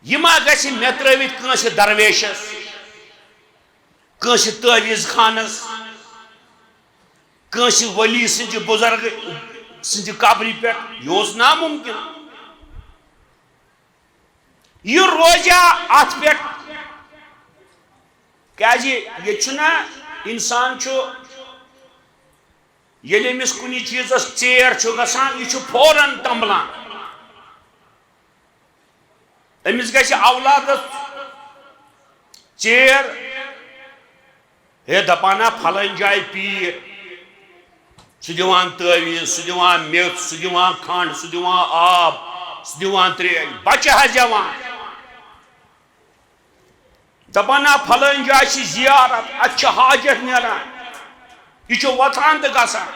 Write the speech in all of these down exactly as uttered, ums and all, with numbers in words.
یہِ ما گژھِ مےٚ ترٲوِتھ کٲنٛسہِ درویشس، کٲنٛسہِ تعویذ خانس، کٲنٛسہِ ولی سٕنٛزِ بُزرگ سٕنٛزِ قبرِ پٮ۪ٹھ؟ یہِ اوس نامُمکِن۔ یہِ روزیا اتھ پٮ۪ٹھ؟ کیازِ ییٚتہِ چھُنہ، انسان چھُ، ییٚلہِ أمِس کُنہِ چیٖزس ژیر چھُ گژھان، یہِ چھُ فوراً تنبلان۔ أمِس گژھِ اولادس ژیر، ہے، دپان ہا پھلٲنۍ جایہِ پیٖر، سُہ دِوان تعویٖذ، سُہ دِوان میٚژ، سُہ دِوان کھنٛڈ، سُہ دِوان آب، سُہ دِوان ترٛیش، بچہٕ حظ زٮ۪وان۔ دپان ہا پھلٲنۍ جایہِ چھِ زیارت، اتہِ چھِ حاجت نیران، یہِ چھُ وۄتھان تہٕ گژھان۔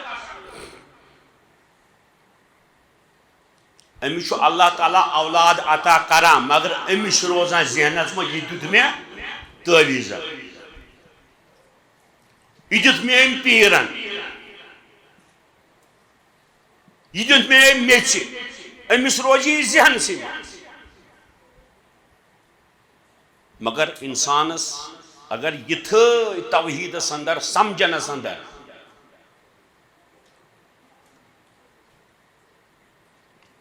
أمِس چھُ اللہ تعالیٰ اولاد عطا کران، مگر أمِس چھُ روزان ذہنس منٛز، یہِ دیُت مےٚ تعویٖذن، یہِ دیُت مےٚ أمۍ پیٖرن، یہِ دیُت مےٚ أمۍ میٚژِ۔ أمِس روزِ یہِ ذہنسٕے منٛز۔ مگر انسانس اگر یِتھٲے توحیٖدس اندر، سمجھنس اندر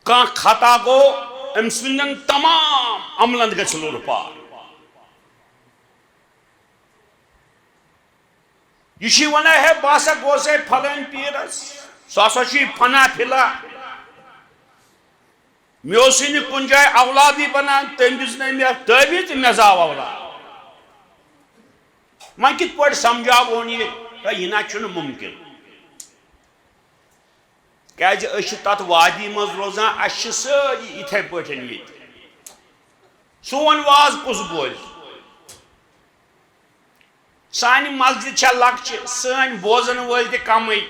کانٛہہ خطا گوٚو، أمۍ سٕنٛدٮ۪ن تمام عملن گژھِ لوٚر پار۔ یہِ چھُے ونان، ہے، بہٕ ہسا گوس ہے پھلٲنۍ پیٖرس، سُہ ہسا چھُے فنا فِلا۔ مےٚ اوسُے نہٕ کُنہِ جایہِ اولادٕے بنان، تٔمۍ دِژ نہٕ مےٚ تعویٖذ تہٕ مےٚ زاو اولاد۔ وۄنۍ کِتھ پٲٹھۍ سمجھاوون یہِ؟ ہے، یہِ نہ چھُنہٕ مُمکِن۔ کیازِ أسۍ چھِ تتھ وادی منٛز روزان، اسہِ چھِ سٲری یِتھے پٲٹھۍ ییٚتہِ۔ سون واز کُس بوزِ؟ سانہِ مسجد چھےٚ لۄکچہِ، سٲنۍ بوزن وٲلۍ تہِ کمٕے۔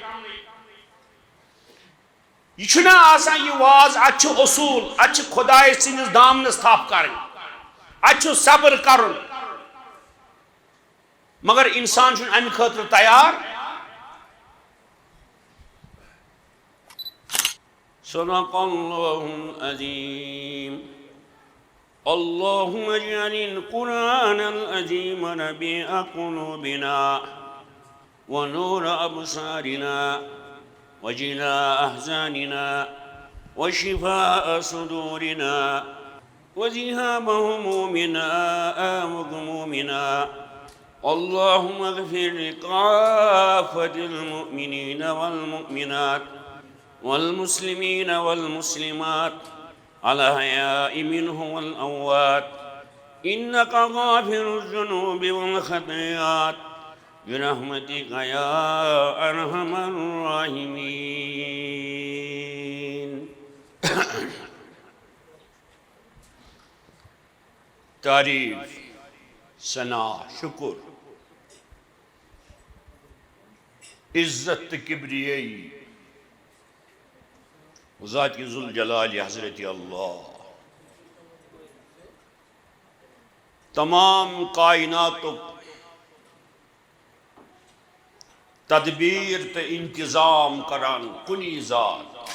یہِ چھُنہ آسان یہِ واز، اتھ چھُ اصوٗل، اتھ چھِ خۄدایہِ سٕنٛدِس دامنس تھپھ کرٕنۍ، اتھ چھُ صبر کرُن۔ مگر انسان چھُنہٕ امہِ خٲطرٕ تیار۔ صدق الله العظيم. اللهم اجعل القرآن العظيم ربيع قلوبنا ونور أبصارنا وجلاء أحزاننا وشفاء صدورنا وذهاب همومنا وغمومنا. اللهم اغفر لكافة المؤمنين والمؤمنات والمسلمين والمسلمات الأحياء منهم والأموات إنك غافر الذنوب والخطيئات برحمتك يا أرحم الراحمين. تعریف، ثنا، شکر، عزت تہٕ کبریٲیی ذات ذوالجلال حضرت اللہ۔ تمام کائناتُک تدبیر تہٕ انتظام کران کُنی ذات۔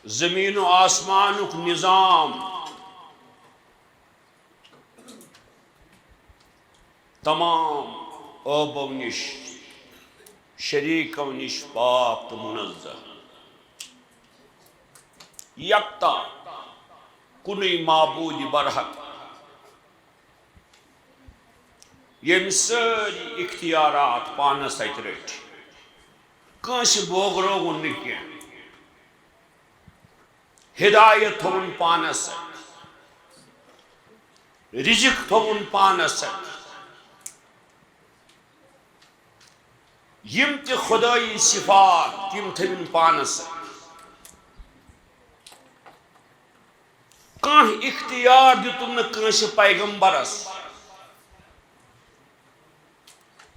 زمین و آسمانُک نظام تمام عٲبو نِش، شریٖکو نِش پاک تہٕ منزہ۔ یکتا، کُنُے معبوٗدِ برحق، ییٚمۍ سٲری اختیارات پانس اَتھِ رٔٹھۍ، کٲنٛسہِ بوگرٲوُن نہٕ کینٛہہ۔ ہدایت تھٲوٕن پانس اَتھِ، رزق تھٲوٕن پانس اَتھِ۔ یِم تہِ خدٲیی صفات، تِم تھٲوِن پانس اَتھِ۔ کانٛہہ اختیار دیُتُن نہٕ کٲنٛسہِ پیغمبرس۔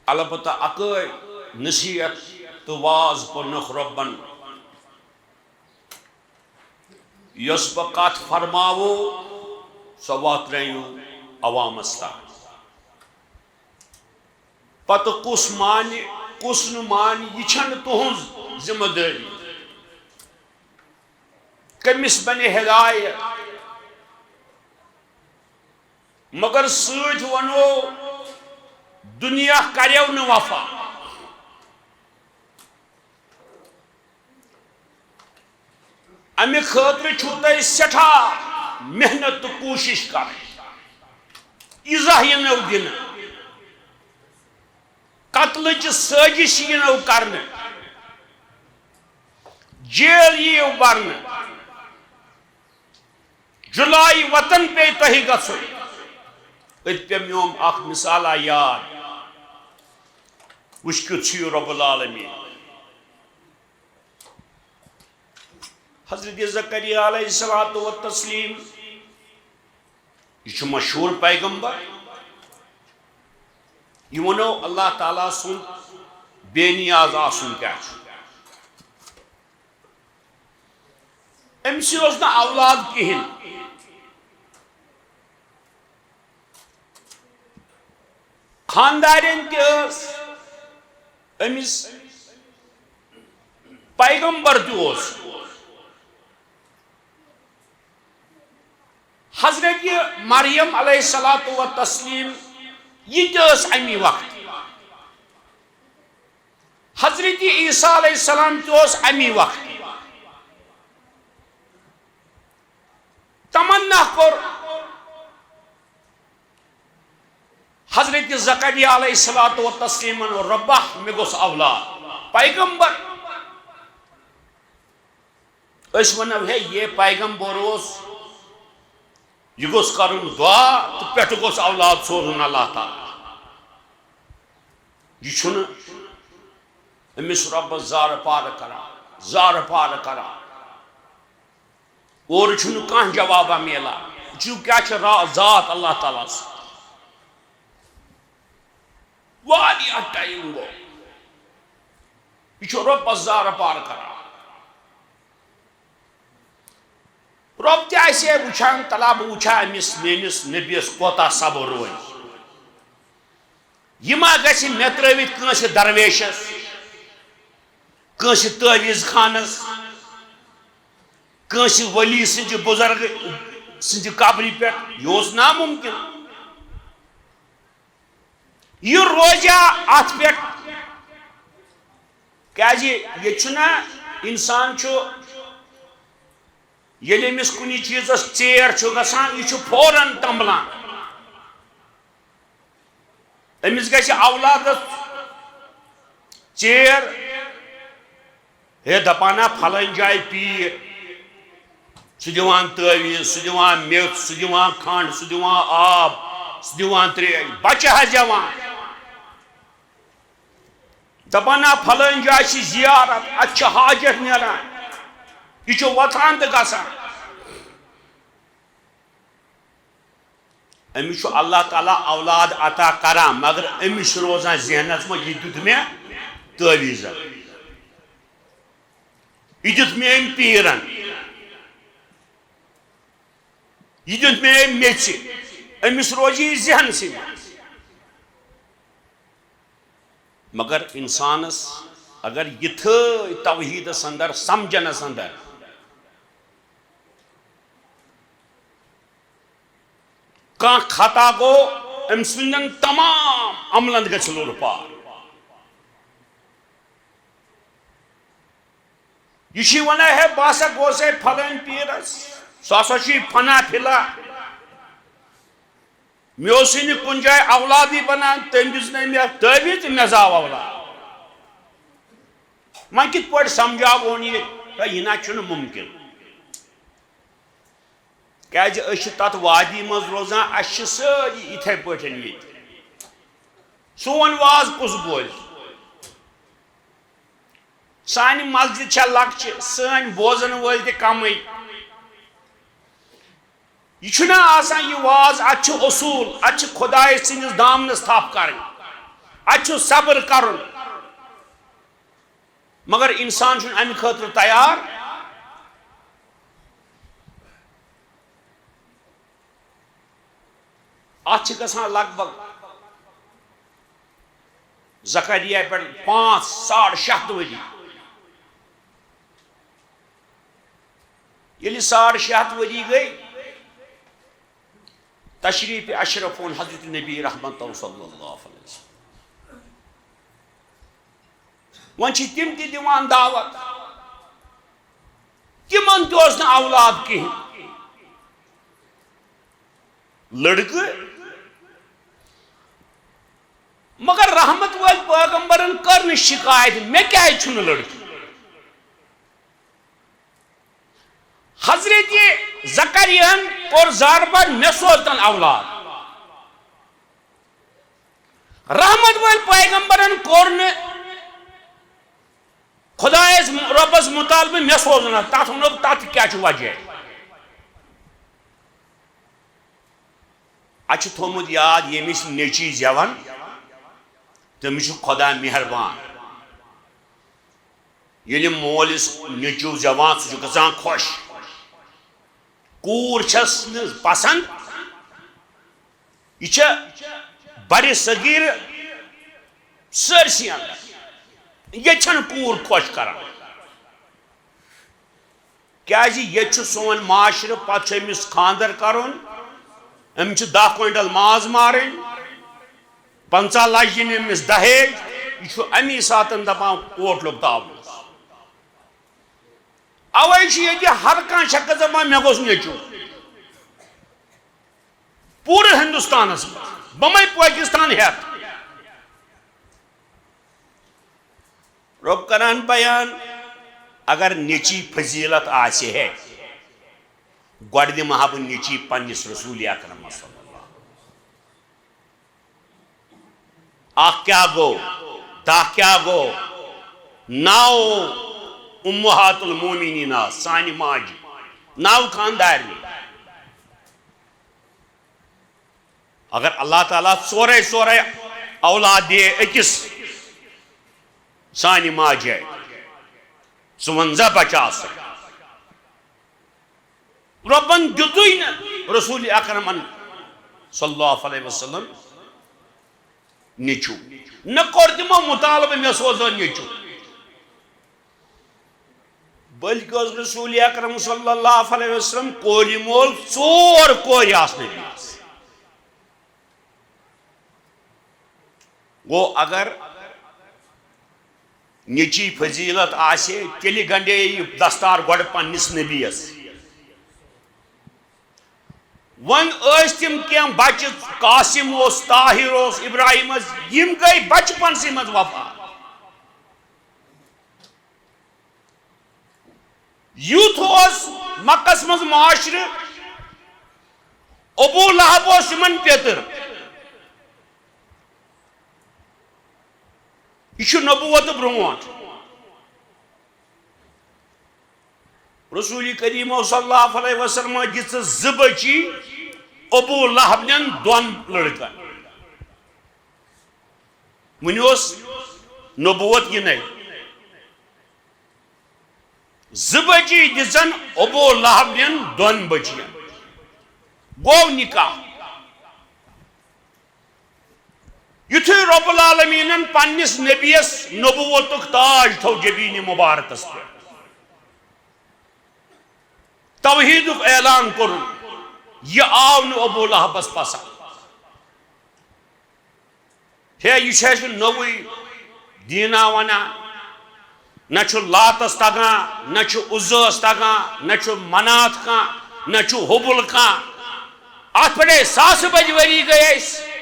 البتہ اکٲے نصیحت تہٕ واز پوٚرنکھ رۄبن۔ یۄس بہٕ کتھ فرماوو، سۄ واتنٲیِو عوامس تام۔ پتہٕ کُس مانہِ، کُس نہٕ مانہِ، یہِ چھنہٕ تُہنٛز ذمہٕ دٲری۔ کٔمِس بنہِ ہدایت؟ مگر سۭتۍ وَنو، دُنیا کَریو نہٕ وفا۔ اَمہِ خٲطرٕ چھُو تۄہہِ سٮ۪ٹھاہ محنت تہٕ کوٗشِش کَرٕنۍ، ایٖزاہ یِنو دِنہٕ، قتلٕچ سٲزِش یِنو کرنہٕ، جیل یِیو برنہٕ، جُلایہِ وطن پیٚیہِ تۄہہِ گژھُن۔ أتۍ پیٚیہِ میون اکھ مثالہ یاد، وٕچھ کیُتھ چھُ یہِ رب العالمین۔ حضرت زکریا علیہ الصلوۃ والتسلیم، یہِ چھُ مشہوٗر پیغمبر۔ یہِ وَنو اللہ تعالیٰ سُنٛد بے نیاز آسُن کیٛاہ چھُ۔ أمِس اوس نہٕ اولاد کِہیٖنۍ۔ خاندارٮ۪ن تہِ ٲس، أمِس پیغمبر تہِ اوس۔ حضرت مریم علیہ الصلوۃ والتسلیم، یہِ تہِ ٲس اَمی وقت۔ حضرت عیسیٰ علیہ السلام تہِ اوس اَمی وقت۔ تمنا کوٚر حضرت زکریا علیہ الصلوۃ والتسلیمن، رۄبہ، مےٚ گوٚژھ اولاد۔ پیغمبر، أسۍ وَنو، ہے، یہِ پیغمبر اوس، یہِ گوٚژھ کَرُن دُعا تہٕ پٮ۪ٹھٕ گوٚژھ اولاد سوزُن اللہ تعالیٰ۔ یہِ چھُنہٕ أمِس رۄبَس زارٕ پارٕ کران، زارٕ پارٕ کران۔ اورٕ چھُنہٕ کانٛہہ جوابا میلان۔ وٕچھِو کیٛاہ چھِ را-، ذات اللہ تعالیٰ ہَس۔ واریاہ ٹایم گوٚو۔ یہِ چھُ رۄبَس زارٕ پارٕ کران۔ رۄب تہِ آسہِ ہے وٕچھان، تلا بہٕ وٕچھا أمِس میٲنِس نبیَس کوتاہ صبر روزِ۔ یہِ ما گژھِ مےٚ ترٲوِتھ کٲنٛسہِ درویشَس، کٲنٛسہِ تعویٖذ خانَس، کٲنٛسہِ ؤلی سٕنٛزِ بُزرگ سٕنٛزِ قبرِ پٮ۪ٹھ؟ یہِ اوس نامُمکِن۔ یہِ روزیا اَتھ پٮ۪ٹھ؟ کیٛازِ ییٚتہِ چھُنہ، اِنسان چھُ، ییٚلہِ أمِس کُنہِ چیٖزَس ژیر چھُ گژھان، یہِ چھُ فوراً تَمبلان۔ أمِس گژھِ اولادس ژیر، ہے دپان ہا پھلٲنۍ جایہِ پیٖر، سُہ دِوان تعویٖذ، سُہ دِوان میٚژ، سُہ دِوان کھنٛڈ، سُہ دِوان آب، سُہ دِوان ترٛیش، بچہٕ حظ زٮ۪وان۔ دپان ہا پھلٲنۍ جایہِ چھِ زیارت، اتہِ چھِ حاجت نیران، یہِ چھُ وۄتھان تہٕ گژھان۔ أمِس چھُ اللہ تعالیٰ اولاد عطا کران، مگر أمِس چھُ روزان ذہنس منٛز، یہِ دیُت مےٚ تعویٖذن، یہِ دیُت مےٚ أمۍ پیٖرن، یہِ دیُت مےٚ أمۍ میٚژِ۔ أمِس روزِ یہِ ذہنسٕے منٛز۔ مگر انسانس اگر یِتھٲے توحیٖدس اندر، سمجھنس اندر کانٛہہ خطا گوٚو، أمۍ سٕنٛدٮ۪ن تمام عملن گژھِ لوٚر پار۔ یہِ چھُے ونان، ہے، بہٕ ہسا گوس ہے پھلٲنۍ پیٖرس، سُہ ہسا چھُے فنا فِلا۔ مےٚ اوسُے نہٕ کُنہِ جایہِ اولادٕے بنان، تٔمۍ دِژ نہٕ مےٚ تعویٖذ تہٕ مےٚ زاو اولاد۔ وۄنۍ کِتھ پٲٹھۍ سمجھاوون یہِ؟ ہے، یہِ نہ چھُنہٕ مُمکِن۔ کیازِ أسۍ چھِ تتھ وادی منٛز روزان، اسہِ چھِ سٲری یِتھے پٲٹھۍ ییٚتہِ۔ سون واز کُس بوزِ؟ سانہِ مسجد چھےٚ لۄکچہِ، سٲنۍ بوزن وٲلۍ تہِ کمٕے۔ یہِ چھُنہ آسان یہِ واز، اتھ چھُ اصوٗل، اتھ چھِ خۄدایہِ سٕنٛدِس دامنس تھپھ کرٕنۍ، اتھ چھُ صبر کرُن۔ مگر انسان چھُنہٕ امہِ خٲطرٕ تیار۔ اتھ چھِ گژھان لگ بگ زکریا پٮ۪ٹھ پانٛژھ، ساڑ شےٚ ہتھ ؤری۔ ییٚلہِ ساڑ شےٚ ہَتھ ؤری گٔے، تشریف اشرف اوٚن حضرت نبی رحمت صلی اللہ علیہ وسلم۔ وۄنۍ چھِ تِم تہِ دِوان دعوت، تِمن تہِ اوس نہٕ اولاد کِہیٖنۍ۔ لڑکہٕ، مگر رحمت وٲلۍ پیغمبرن کٔر نہٕ شکایت، مےٚ کیازِ چھُنہٕ لڑکہٕ؟ حضرت زکریاہن کوٚر زارٕ پار، مےٚ سوز تن اولاد۔ رحمت وٲلۍ پیغمبرن کوٚر نہٕ خدایس رۄبس مطالبہٕ، مےٚ سوزُن حظ۔ تتھ ووٚنُکھ، تتھ کیٛاہ چھُ وجہ؟ اَسہِ چھُ تھوٚومُت یاد، ییٚمِس نیٚچی زٮ۪وان، تٔمِس چھُ خۄدا مہربان۔ ییٚلہِ مٲلِس نیٚچوٗ زٮ۪وان، سُہ چھُ گژھان خۄش۔ کوٗر چھَس نہٕ پسنٛد، یہِ چھےٚ برِ صغیٖر سٲرسٕے اندر، ییٚتہِ چھَنہٕ کوٗر خۄش کران۔ کیازِ ییٚتہِ چھُ سون معاشرٕ، پتہٕ چھُ أمِس خانٛدر کرُن، أمِس چھُ دَہ کوینٹل ماز مارٕنۍ، پنٛژاہ لچھ دِنۍ أمِس دہیج، یہِ چھُ اَمی ساتن دپان کوٹلُک تعاوُن۔ اوے چھُ ییٚتہِ ہر کانٛہہ شخص دپان، مےٚ گوٚژھ نیٚچوٗ۔ پوٗرٕ ہندوستانس منٛز، بمے پٲکستان ہٮ۪تھ۔ رۄب کران بیان، اگر نیٚچی فضیلت آسہِ ہے، گۄڈٕ دِمہٕ ہا بہٕ نیٚچی پننِس رسول اکرمس صلی اللہ۔ اکھ کیٛاہ گوٚو؟ دَہ کیٛاہ گوٚو؟ نَو امہات المومنین، سانہِ ماجہِ، نَو خاندارنہِ۔ اگر اللہ تعالیٰ ژورے ژورے اولاد دِیے أکِس سانہِ ماجہِ، ژُوَنزاہ بچہٕ آسہٕ۔ رۄبن دیُتُے نہٕ رسول اکرمن صلی اللہ علیہ وسلم نیٚچوٗ، نہ کوٚر تِمو مطالبہٕ، مےٚ سوزو نیٚچوٗ۔ بلکہِ اوس رسول اکرم صلی اللہ علیہ وسلم کورِ مول، ژور کورِ آسہٕ نبیَس۔ گوٚو، اگر نیٚچی فضیلت آسہِ ہے، تیٚلہِ گنڈے یہِ دستار گۄڈٕ پننِس نبیَس۔ وۄنۍ ٲسۍ تِم کینٛہہ بچہٕ، قاسم اوس، طاہر اوس، ابراہیم ٲسۍ، یِم گٔے بچپنسٕے منٛز وفات۔ یُتھ اوس مکس منٛز معاشرٕ، ابو لہب اوس یِمن پیٚتٕر۔ یہِ چھُ نبوت برونٛٹھ۔ رسول کریم صلی اللہ علیہ وسلم دِژٕ زٕ بچی ابو لہب نٮ۪ن دۄن لڑکن۔ وُنہِ اوس نبوت یِنَے۔ زٕ بچی دِژن ابو لہب نٮ۪ن دۄن بچین۔ گوٚو نکاح۔ یُتھُے رب العالمینن پننِس نبیَس نبوتُک تاج تھوٚو جبین مبارکس پٮ۪ٹھ، توحیدُک اعلان کوٚرُن، یہِ آو نہٕ ابو لہبس پسند۔ ہے، یہِ چھُ اَسہِ نوٚوُے دیٖنا وَنان۔ نہ چھُ لاتَس تَگان، نہ چھُ عُزَس تَگان، نہ چھُ منات کانٛہہ، نہ چھُ حُبُل کانٛہہ۔ اَتھ پٮ۪ٹھ ہے ساسہٕ بٔدۍ ؤری گٔے اَسہِ۔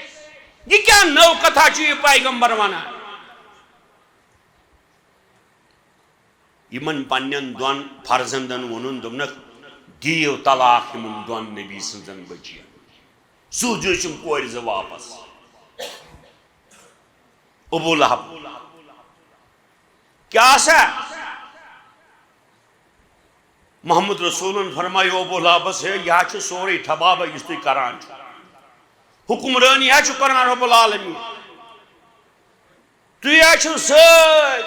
یہِ کیٛاہ نٔو کَتھا چھُ یہِ پیغمبر وَنان؟ یِمن پننٮ۪ن دۄن فرزندن ووٚنُن، دوٚپنکھ، "دِیِو طلاق یِمن دۄن نبی سٕنزن بچین، سوٗزِو یِم کورِ زٕ واپس۔" ابو لہب، کیٛاہ سا؟ محمد رسولن فرمایو ابو لہبس، "ہے، یہِ ہا چھُ سورُے ٹھبابہ یُس تُہۍ کران چھِو۔ حکمرٲنی ہا چھُ کران رب العالمین۔ تُہۍ ہا چھِو سٲری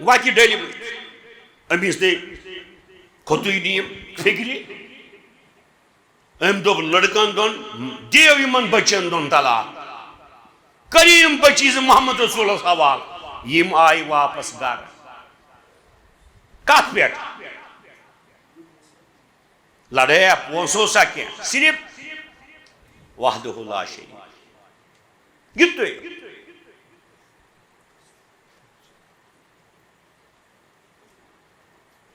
وتہِ ڈٔلۍمٕتۍ۔" أمِس نے کھوٚتُے نہٕ یِم فِکرِ۔ أمۍ دوٚپ لڑکن دۄن، "دِیِو یِمن بچن دۄن طلاق۔ کٔرِو یِم بچی زٕ محمد رسولس حوالہٕ۔" یِم آیہِ واپس گرٕ۔ کتھ پٮ۪ٹھ؟ لڑٲے ہا پونٛسہٕ اوسا کینٛہہ؟ صرف وحدہ لا شریک۔ یُتُے۔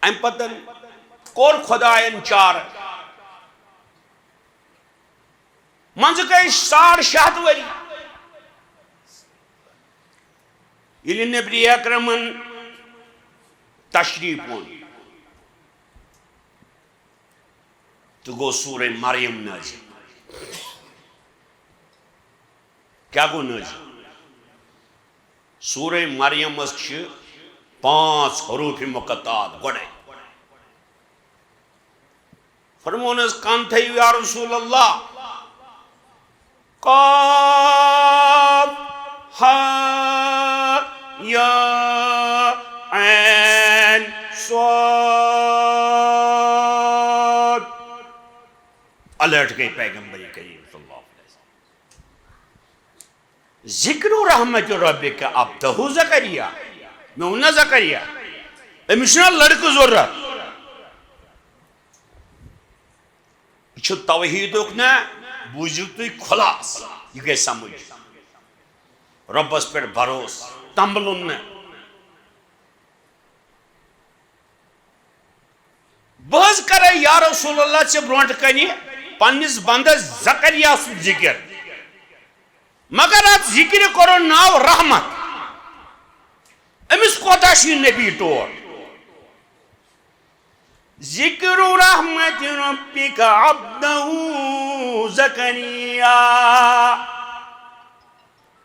اَمہِ پتہٕ کوٚر خۄدایَن چارٕ۔ منٛزٕ گٔے ساڑ شےٚ ہَتھ ؤری۔ ییٚلہِ نبی اکرمن تشریف اوٚن، تہٕ گوٚو سورہ مریم نٲزِل۔ کیٛاہ گوٚو نٲزِل؟ سورہ مریمس چھِ پانٛژھ حروف مقطعات گۄڈے۔ فرموونس، کن تھٲیِو یا رسول اللہ، قاف، ہا، یا، عین، صاد۔ الرٹ گٔے پیغمبر کریم صلی اللہ علیہ وسلم۔ ذکر رحمت ربک عبدہ زکریا۔ مےٚ ووٚن نہ زکریا، أمِس چھُنہ لڑکہٕ ضروٗرت۔ یہِ چھُ توحیٖدُک نہ، بوٗزِو تُہۍ خلاص، یہِ گژھِ سمجھ۔ رۄبَس پٮ۪ٹھ بھروسہٕ، تنبلُن نہٕ۔ بہٕ حظ کرے یا رسول اللہ ژےٚ برونٛٹھ کنہِ پننِس بندس زکریا سُنٛد ذکر، مگر اتھ ذکرِ کوٚرُن ناو رحمت۔ أمِس کوتاہ چھُ یہِ نبی ٹوٹھ؟ ذکر رحمت ربک عبدہ زکریا۔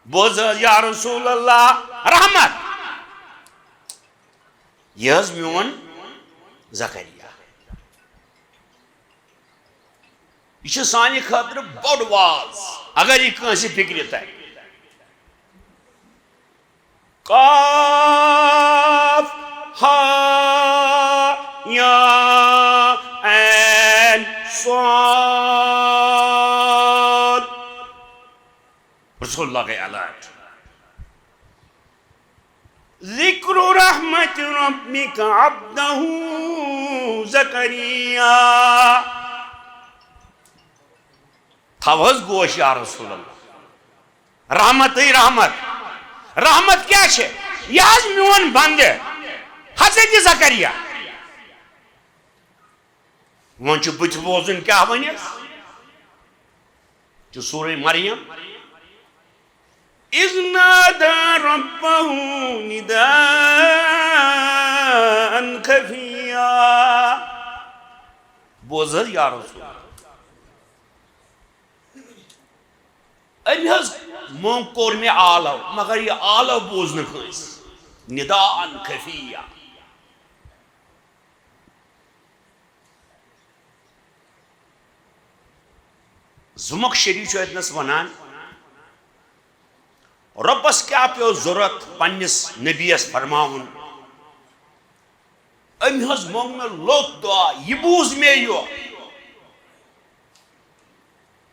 بوز حظ یا رسول اللہ، رحمت۔ یہِ حظ میون زکریا۔ یہِ چھُ سانہِ خٲطرٕ بوٚڑ واز، اگر یہِ کٲنٛسہِ فِکرِ تَرِ۔ قاف، ہا، یا، عین، صاد۔ رسول اللہ گٔے الرٹ۔ ذکر رحمت ربک عبدہ زکریا۔ تھاو حظ گوش یا رسول اللہ۔ رحمتٕے رحمت۔ رحمت کیٛاہ چھِ؟ یہِ حظ میون بندٕ حضرت زکریا۔ وۄنۍ چھُ بٕتھِ بوزُن کیٛاہ وَنٮ۪س؟ چھُ سورہ مریم۔ اذ نادى ربه نداء خفيا۔ بوز حظ یا رسول۔ أمۍ حظ مۄنگ کوٚر مےٚ آلو، مگر یہِ آلو بوز نہٕ کٲنٛسہِ۔ نداء خفيا۔ زمخشری چھُ اتنس ونان، رۄبس کیٛاہ پیوٚو ضروٗرت پننِس نبیَس فرماوُن؟ أمۍ حظ مۄنگ نہٕ لوٚت دعا، یہِ بوٗز مےٚ یوت۔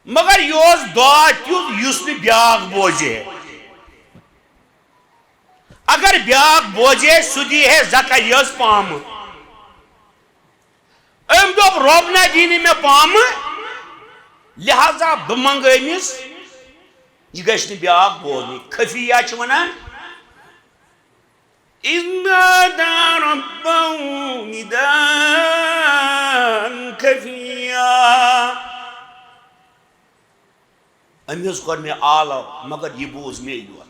مگر یہِ اوس دعا تیُتھ یُس نہٕ بیٛاکھ بوزِ ہے۔ اگر بیٛاکھ بوزِ ہے، سُہ دی ہے زکریاہس پامہٕ۔ أمۍ دوٚپ، رۄب نہ دی نہٕ مےٚ پامہٕ، لہذا بہٕ منٛگہٕ أمِس، یہِ گژھِ نہٕ بیٛاکھ بوزنٕے۔ خفیہ چھِ ونان، اذ نادى ربه نداء خفيا۔ أمۍ حظ کوٚر مےٚ آلو، مگر یہِ بوٗز مےٚ یوت۔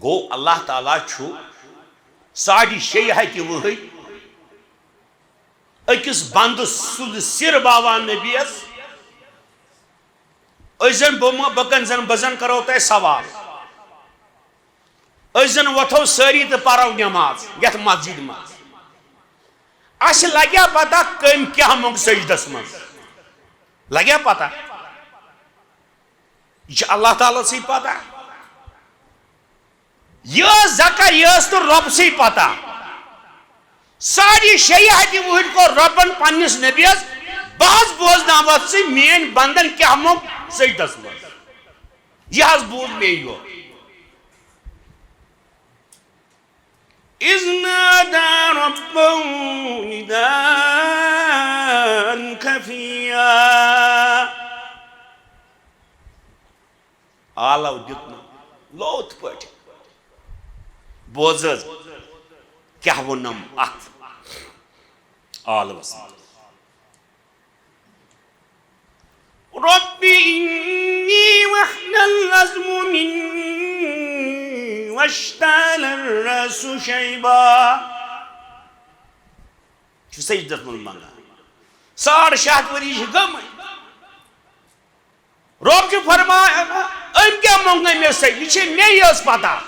گوٚو، اللہ تعالیٰ چھُ ساڑِ شیٚیہِ ہَتہِ ؤہٕرۍ أکِس بندٕ سُنٛد سِر باوان نبیَس۔ أسۍ زن بہٕ ما-، بہٕ کن زن، بہٕ زن کرو تۄہہِ سوال۔ أسۍ زن وۄتھو سٲری تہٕ پرو نماز یتھ مسجد منٛز۔ اسہِ لگیا پتہ کٔمۍ کیٛاہ موٚنگ سجدس منٛز؟ لگیا پتہ؟ یہِ چھِ اللہ تعالیٰ سٕے پتہ۔ یہِ ٲس زکر، یہِ ٲس نہٕ رۄب سٕے پتہ۔ ساڑِ شیٚیہِ ہتہِ وُہٕرۍ کوٚر رۄبن پننِس نبیَس، بہٕ حظ بوزناوتھ ژٕ میٲنۍ بندن کیٛاہ موٚنگ سجدس منٛز۔ یہِ حظ بوٗز مےٚ یوت۔ اذ نادى نداء خفيا۔ آلو دیُتنم لوٚت پٲٹھۍ۔ بوز حظ، کیٛاہ ووٚننم اتھ آلوس؟ رب إني وهن العظم مني واشتعل الرأس شيبا۔ چھُ سجدس منٛز منٛگان۔ ساڑ شےٚ ہتھ ؤری چھِ گٔمٕتۍ۔ رۄب چھُ فرماوان، أمۍ کیٛاہ موٚنگ مےٚ سۭتۍ؟ یہِ چھے مےٚ یٲژ پتہ۔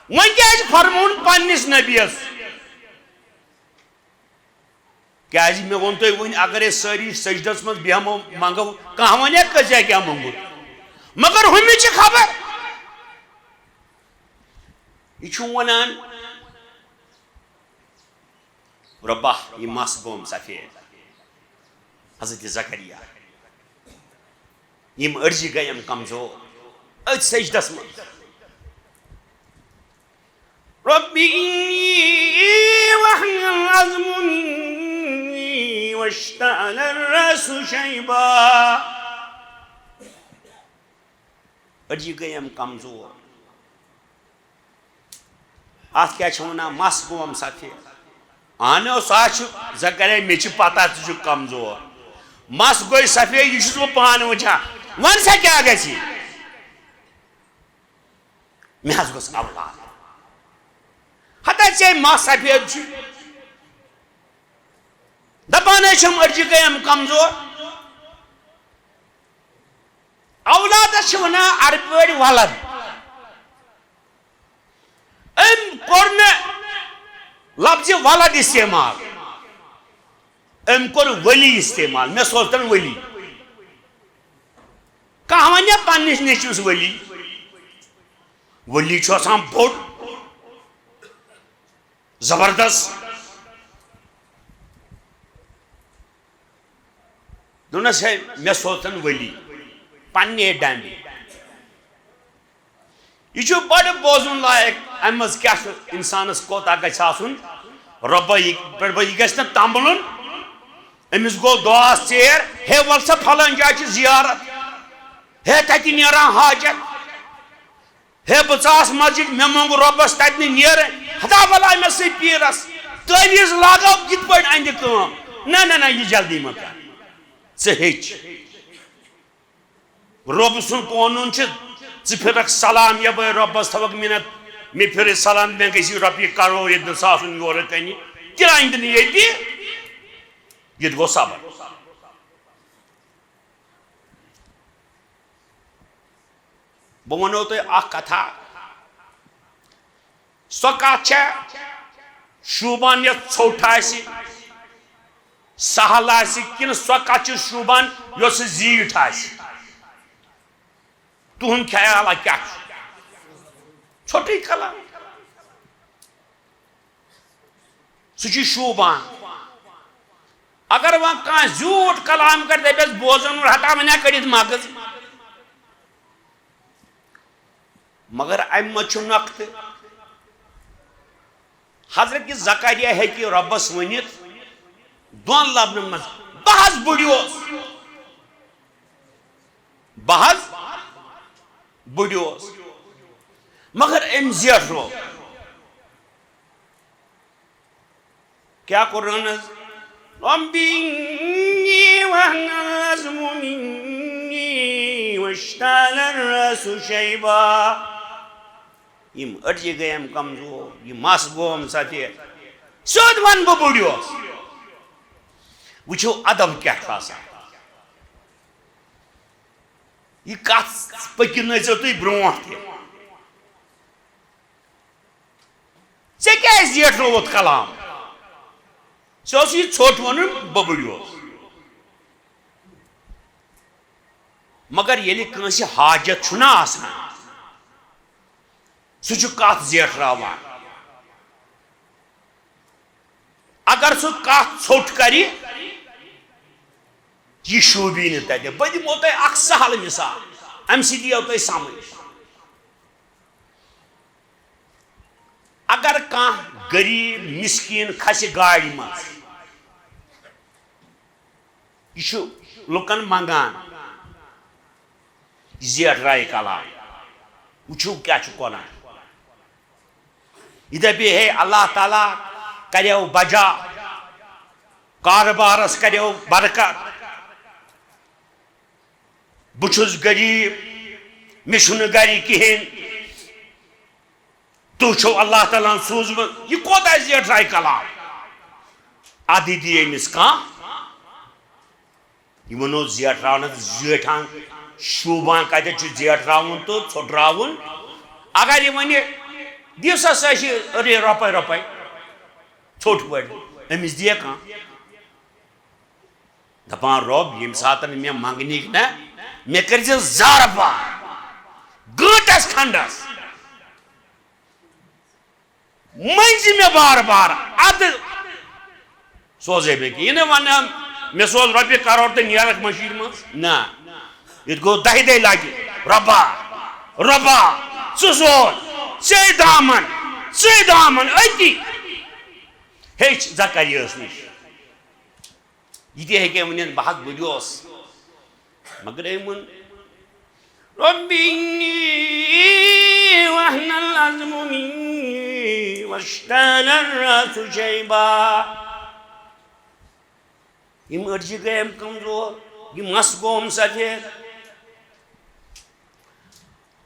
وۄنۍ کیٛازِ فرمووُن پننِس نبیَس؟ کیٛازِ مےٚ ووٚن تۄہہِ وٕنۍ، اگر أسۍ سٲری سجدس منٛز بیٚہمو، منٛگو، کانٛہہ وَنیا کٲژیا کیٛاہ موٚنگُت؟ مگر ہُمِس چھِ خبر۔ یہِ چھُ وَنان، رۄبا، یہِ مَس گوٚم سفید۔ حضرت زکریا، یِم أڈجہِ گٔیم کمزور أتھۍ سجدس منٛز۔ رب إني وهن العظم مني واشتعل الرأس شيبا۔ أڈجہِ گٔیم کمزور۔ اتھ کیٛاہ چھِ ونان؟ مَس گوم سفید۔ اہن حظ، سُہ ہا چھُ، زکریا، مےٚ چھِ پتہ ژٕ چھُکھ کمزور۔ مَس گوٚے سفید، یہِ چھُس بہٕ پانہٕ وٕچھان۔ وۄنۍ سا کیٛاہ گژھِ؟ مےٚ حظ گوٚژھ اولاد۔ ہتا ژےٚ مَس سفید چھُ۔ دپان حظ چھِم أڈجہِ گٔیم کمزور۔ اولادس چھِ ونان عربی پٲٹھۍ ولد۔ أمۍ کوٚر نہٕ لفظِ ولد استعمال، أمۍ کوٚر ولی استعمال۔ مےٚ سوزتن ولی۔ کانٛہہ ونیا پننِس نیٚچوِس ولی؟ ولی چھُ آسان بوٚڑ، زبردست۔ دوٚپنس، ہے، مےٚ سوزتن ولی پننہِ ڈامبہِ۔ یہِ چھُ بڑٕ بوزُن لایق، امہِ منٛز کیٛاہ چھُ، انسانس کوتاہ گژھِ آسُن رۄبٲیی پٮ۪ٹھ۔ یہِ گژھِ نہٕ تنبلُن۔ أمِس گوٚو دۄہس ژیر، ہے، ول سا، فلٲنۍ جایہِ چھِ زیارت، ہے، تتہِ نیران حاجت۔ ہے، بہٕ ژاس مسجد، مےٚ مونٛگ رۄبس تتہِ نہٕ نیرٕ۔ ہتا بلاے مےٚ سۭتۍ پیٖرس تعویٖذ لاگو، یِتھ پٲٹھۍ اندِ کٲم۔ نہ، نہ، نہ، یہِ جلدی مہ کر۔ ژٕ ہیٚچھ۔ رۄب سُنٛد قونوٗن چھُ، ژٕ پھِرکھ سلام یپٲرۍ رۄبس، تھاوکھ مِنت، مےٚ پھِرِ سلام، مےٚ گژھِ رۄپیہِ کرور ییٚتہِ نہٕ ساسُن یورٕ کنہِ۔ تہِ آیندٕ نہٕ ییٚتہِ۔ یہِ تہِ گوٚو صبر۔ بہٕ وَنو تۄہہِ اکھ کتھا۔ سۄ کتھ چھےٚ شوٗبان یۄس ژھوٚٹ آسہِ، سہل آسہِ، کِنہٕ سۄ کتھ چھِ شوٗبان یۄس زیٖٹھ آسہِ؟ تُہُنٛد خیالا کیٛاہ چھُ؟ ژھوٚٹُے کلام۔ سُہ چھُ شوٗبان۔ اگر وۄنۍ کانٛہہ زیوٗٹھ کلام کرِ، دپٮ۪س، بوزن وول ہٹا وۄنۍ ہا کٔڑِتھ مغز۔ مگر امہِ منٛز چھُ نۄقطہٕ۔ حضرت زکریا ہیٚکہِ رۄبس ؤنِتھ دۄن لفظن منٛز، بہٕ حظ بُڑیوس، بہٕ حظ بُڑیوس۔ مگر أمۍ زیٹھرو۔ کیٛاہ کوٚرُن حظ؟ رب إني وهن العظم مني واشتعل الرأس شيبا۔ یِم أڈجہِ گٔیم کمزور، یہِ مَس گوم سفید۔ سیوٚد وَنہٕ بہٕ بُڑیوس۔ وٕچھِو ادب کیٛاہ چھُ آسان۔ یہِ کتھ پٔکِو نہٕ أسۍ تُہۍ برونٛٹھ تہِ۔ ژےٚ کیٛازِ زیٹھرووُتھ کلام؟ ژےٚ اوس یہِ ژھوٚٹ وَنُن، بہٕ بُڑیوس۔ مگر ییٚلہِ کٲنٛسہِ حاجت چھُنہ آسان، سُہ چھُ کتھ زیٹھراوان۔ اگر سُہ کتھ ژھوٚٹ کرِ، یہِ شوٗبی نہٕ تتہِ۔ بہٕ دِمو تۄہہِ اکھ سہل مثال، امہِ سۭتۍ یِیو تۄہہِ سمجھ۔ اگر کانٛہہ غریب مسکین کھسہِ گاڑِ منٛز۔ یہِ چھُ لُکن منگان۔ زیٹھرایہِ کلام۔ وٕچھِو کیٛاہ چھُ قرآن۔ یہِ دَپہِ ہے اللہ تعالیٰ کریو بجا، کارٕبارس کریو برکت۔ بہٕ چھُس غریب، مےٚ چھُنہٕ گرِ کِہیٖنۍ۔ تُہۍ چھِو اللہ تعالیٰ ہن سوٗزمُت۔ یہِ کوتاہ زیٹھرایہِ کلام؟ ادٕ دِ أمِس کانٛہہ۔ یِمن اوس زیٹھراونس زیٹھان شوٗبان، کتٮ۪تھ چھُ زیٹھراوُن تہٕ ژھۄٹراوُن۔ اگر یہِ ونہِ، "دِ سا سا چھِ رۄپے رۄپے ژھوٚٹ پٲٹھۍ"، أمِس دِیا کانٛہہ؟ دپان، "رۄب، ییٚمہِ ساتہٕ مےٚ منگنِکۍ نہ، مےٚ کٔرۍ زِ زارٕ پار گٲنٹس کھنڈس۔" مٔنٛزۍ مےٚ بار بار، ادٕ سوزے مےٚ کینٛہہ۔ یہِ نہٕ ونان، "مےٚ سوز رۄپیہِ کرور تہٕ نیرکھ مٔشیٖد منٛز۔" نہ، ییٚتہِ گوٚو دَہہِ دۄہہِ لگہِ، "رۄبا، رۄبا، ژٕ سوز، ژے دامن، ژے دامن أتی۔" ہیٚچھ زکریاہس نِش۔ یہِ تہِ ہیٚکہِ ہے ؤنِتھ، "بہٕ حظ بُڈیوس۔" مگر أمۍ ووٚن، "رب إني وهن العظم مني واشتعل الرأس شيبا۔" یِم أڈجہِ گٔیم کمزور، یہِ مَس گوم سفید۔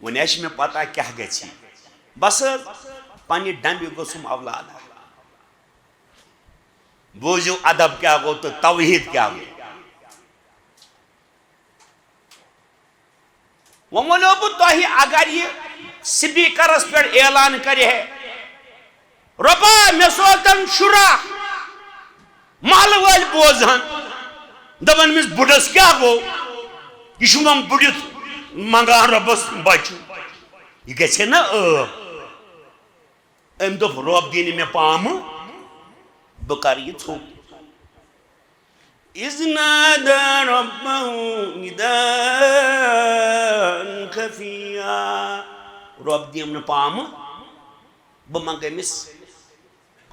وۄنۍ آسہِ مےٚ پتہ کیٛاہ گژھِ۔ بس حظ، پننہِ ڈمبہِ گوٚژھُم اولاد۔ بوٗزِو ادب کیٛاہ گوٚو تہٕ توحیٖد کیٛاہ گوٚو۔ وۄنۍ وَنو بہٕ تۄہہِ، اگر یہِ سپیکرس پٮ۪ٹھ اعلان کرِ ہے، "رۄبا، مےٚ سوزتن شُراہ"، محلہٕ وٲلۍ بوزہن، دپن، "أمِس بُڈس کیٛاہ گوٚو؟ یہِ چھُ وۄنۍ بُڈِتھ منگان رۄبس بچہِ۔" یہِ گژھِ ہے نا ٲب؟ أمۍ دوٚپ، "رۄب دِنہٕ مےٚ پامہٕ، بہٕ کرٕ یہِ ژھوٚپ۔" إذ نادى ربه نداء خفيا۔ رۄب دِم نہٕ پامہٕ، بہٕ منٛگہٕ أمِس۔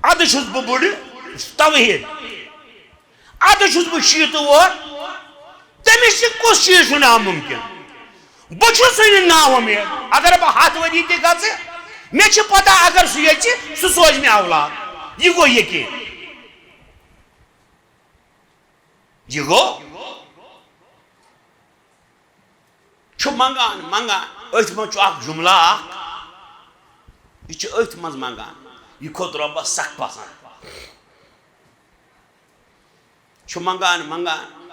ادٕ چھُس بہٕ بُڈٕ، توحیٖد۔ ادٕ چھُس بہٕ شیٖتہٕ وُہُر، تٔمِس چھِ کُس چیٖز چھُ نامُمکِن؟ بہٕ چھُس وُنہِ نااُمید۔ اگر بہٕ ہَتھ ؤری تہِ گژھٕ، مےٚ چھِ پتہ اگر سُہ یژھِ، سُہ سوزِ مےٚ اولاد۔ یہِ گوٚو یقیٖن۔ یہِ گوٚو، چھُ منگان، منگان۔ أتھۍ منٛز چھُ اکھ جملہ اکھ، یہِ چھُ أتھۍ منٛز منگان۔ یہِ کھوٚت رۄبس سخ پسنٛد۔ چھُ منگان، منگان۔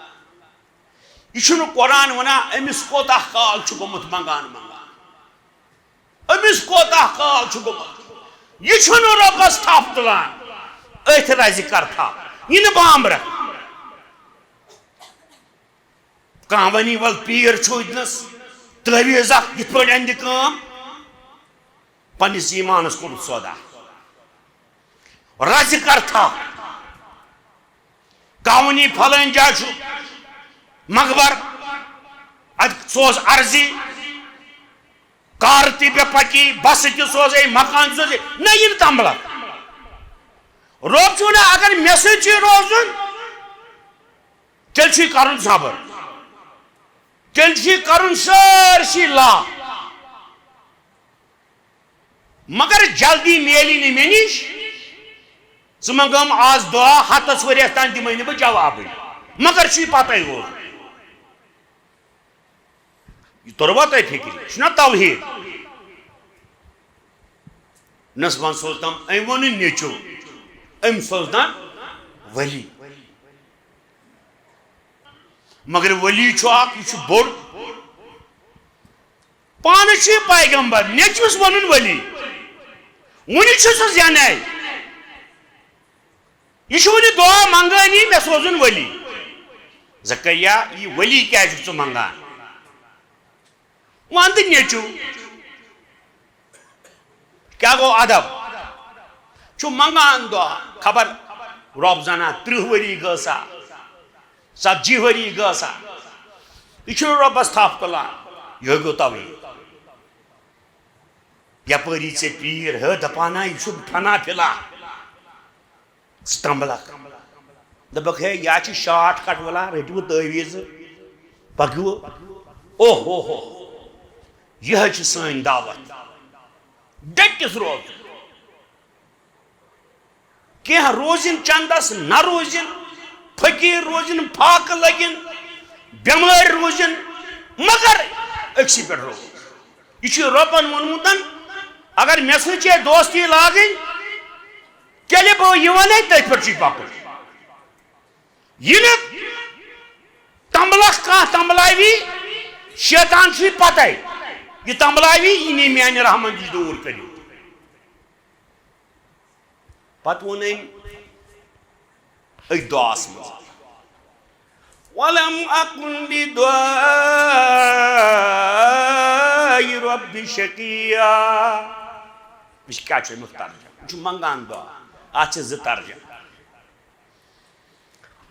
یہِ چھُنہٕ قرآن ونان أمِس کوتاہ کال چھُ گوٚمُت منگان، منگان۔ أمِس کوتاہ کال چھُ گوٚمُت؟ یہِ چھُنہٕ رۄبَس تھپھ تُلان، أتھۍ رَزِ کر تھپھ، یہِ نہٕ بامبرَکھ۔ کانٛہہ وَنی، "وَل پیٖر چھُ أتنَس، تعویٖذ اَکھ یِتھ پٲٹھۍ اَندِ کٲم۔" پنٛنِس ایٖمانَس کوٚرُتھ سودا۔ رَزِ کر تھپھ۔ کانٛہہ وَنی، "پھلٲنۍ جایہِ چھُ مقبر، اَتہِ سوز عرضی۔" کار تہِ مےٚ پکی، بسہٕ تہِ سوزے، مکان تہِ سوزے، نہ یِن تمبلک۔ رۄب چھُ ونان، اگر مےٚ سۭتۍ چھُے روزُن، تیٚلہِ چھُے کرُن صبر، تیٚلہِ چھُے کرُن سٲرسٕے لا۔ مگر جلدی میلی نہٕ مےٚ نِش۔ ژٕ منٛگہٕ ہم آز دعا، ہتس ؤریس تام دِمے نہٕ بہٕ جوابٕے، مگر چھُے پتہٕ روزُن۔ یہِ توٚروا تۄہہِ فِکرِ؟ یہِ چھُنہ توحیٖد؟ نس وۄنۍ سوزتم، أمۍ ووٚن نہٕ نیٚچُو، أمۍ سوزتم ولی۔ مگر ولی چھُ اکھ، یہِ چھُ بوٚڑ۔ پانہٕ چھُ یہِ پیغمبر، نیٚچوِس ووٚنُن ولی۔ وُنہِ چھُ سُہ زینَے۔ یہِ چھُ وُنہِ دُعا منٛگٲنی، مےٚ سوزُن ولی۔ زکریا، یہِ ولی کیٛازِ چھُکھ ژٕ منٛگان؟ وَن تہٕ نیٚچوٗ، کیٛاہ گوٚو ادب؟ چھُ منٛگان دُعا، خبر رۄب زانان تٕرٛہ ؤری گٔژھا، ژتجی ؤری گٔژھا، یہِ چھُنہٕ رۄبَس تھپھ تُلان۔ یِہوٚے گوٚو توحیٖد۔ یپٲری ژےٚ پیٖر ہہ دپان، نہ، یہِ چھُ فنا فِلا۔ تمبلک۔ دپکھ ہے، یا چھِ شارٹ کٹ ولان، رٔٹِو تعویذ، پکِو۔ اوہ ہو ہو، یہِ حظ چھِ سٲنۍ دعوت۔ ڈٔٹِس روزُن۔ کینٛہہ روزِن چندس، نہ روزِن، فقیٖر روزِن، فاقہٕ لگِن، بٮ۪مٲرۍ روزِن، مگر أکسٕے پٮ۪ٹھ روزُن۔ یہِ چھُ رۄبن ووٚنمُت، اگر مےٚ سۭتۍ چھے دوستی لاگٕنۍ، تیٚلہِ بہٕ یہِ وَنے، تٔتھۍ پٮ۪ٹھ چھُے پَکُن۔ یہِ نہٕ تمبلس کانٛہہ تمبلاوی، شیطان چھُے پَتَے۔ یہِ تمبلاوی، یہِ نی میٛانہِ رحمت نِش دوٗر کٔرِو۔ پَتہٕ ووٚن أمۍ أتھۍ دُعاہَس منٛز، "وَلَمْ أَكُنْ بِدُعَاءِ رَبِّ شَقِيًّا۔" وٕچھ، کیٛاہ چھُ اَمیُک ترجمہٕ؟ یہِ چھُ منٛگان دُعا۔ اَتھ چھِ زٕ ترجمہٕ۔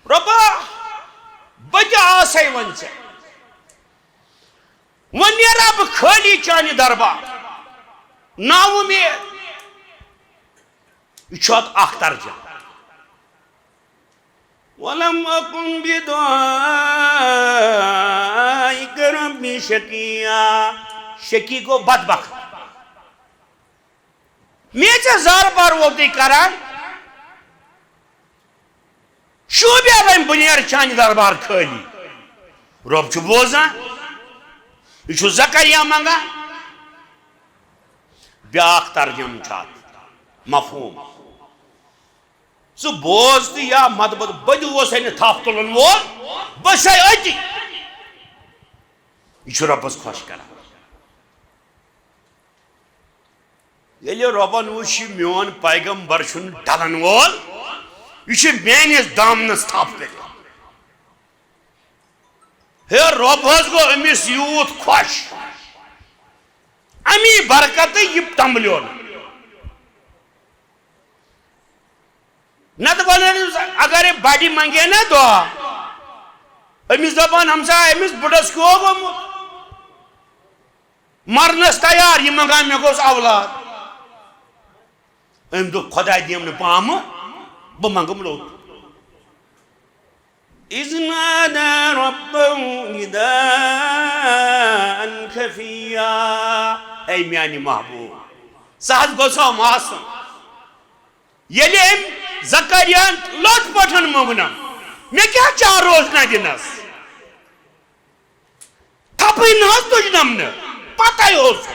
رۄبا، بہٕ تہِ آسَے وۄنۍ ژےٚ۔ وۄنۍ نیرا بہٕ خٲلی چانہِ دربار، نا اُمید۔ یہِ چھُ اَتھ اَکھ ترجمہٕ۔ وَلَمْ أَكُنْ بِدُعَائِكَ رَبِّ شَقِيًّا۔ شقی گوٚو بدبخت۔ مےٚ ژےٚ زارٕ پار ووتُے کران۔ شوٗبیا وۄنۍ بہٕ نیرٕ چانہِ دربار خٲلی۔ رۄب چھُ بوزان۔ یہِ چھُ زکریا منٛگان۔ بیٛاکھ ترجمہٕ چھُ اَتھ، مفہوٗم۔ ژٕ بوز تہٕ یا مت بوز، بہٕ تہِ اوسَے نہٕ تھپھ تُلَن وول، بہٕ چھَسَے أتی۔ یہِ چھُ رۄبَس خۄش کران۔ ییٚلہِ رۄبَن وٕچھ، یہِ میون پیغمبر چھُنہٕ ڈلَن وول، یہِ چھُ میٲنِس دامنَس تھپھ کٔرِتھ۔ ہے، رۄب حظ گوٚو أمِس یوٗت خۄش، اَمی برکتہٕ یہِ تمبلیو نہٕ۔ نتہٕ ونان أمِس، اگرے بڑِ منگے نا دعا، أمِس دپان، "ہمساے، أمِس بُڈس کیٛاہ گوٚمُت؟ مرنس تیار، یہِ منگان، مےٚ گوٚژھ اولاد۔" أمۍ دوٚپ، "خۄداے دِیم نہٕ پامہٕ، بہٕ منگہٕ لوٚت۔" إذ نادى ربه نداء خفيا۔ اے میانہِ محبوب، سُہ حظ گوٚژھ آسُن۔ ییٚلہِ أمۍ زکریاہن لوٚت پٲٹھۍ موٚنگنم، مےٚ کیٛاہ چارٕ اوس نہ دِنس؟ تھپٕے نہ حظ تُجنم نہٕ، پتَے اوس۔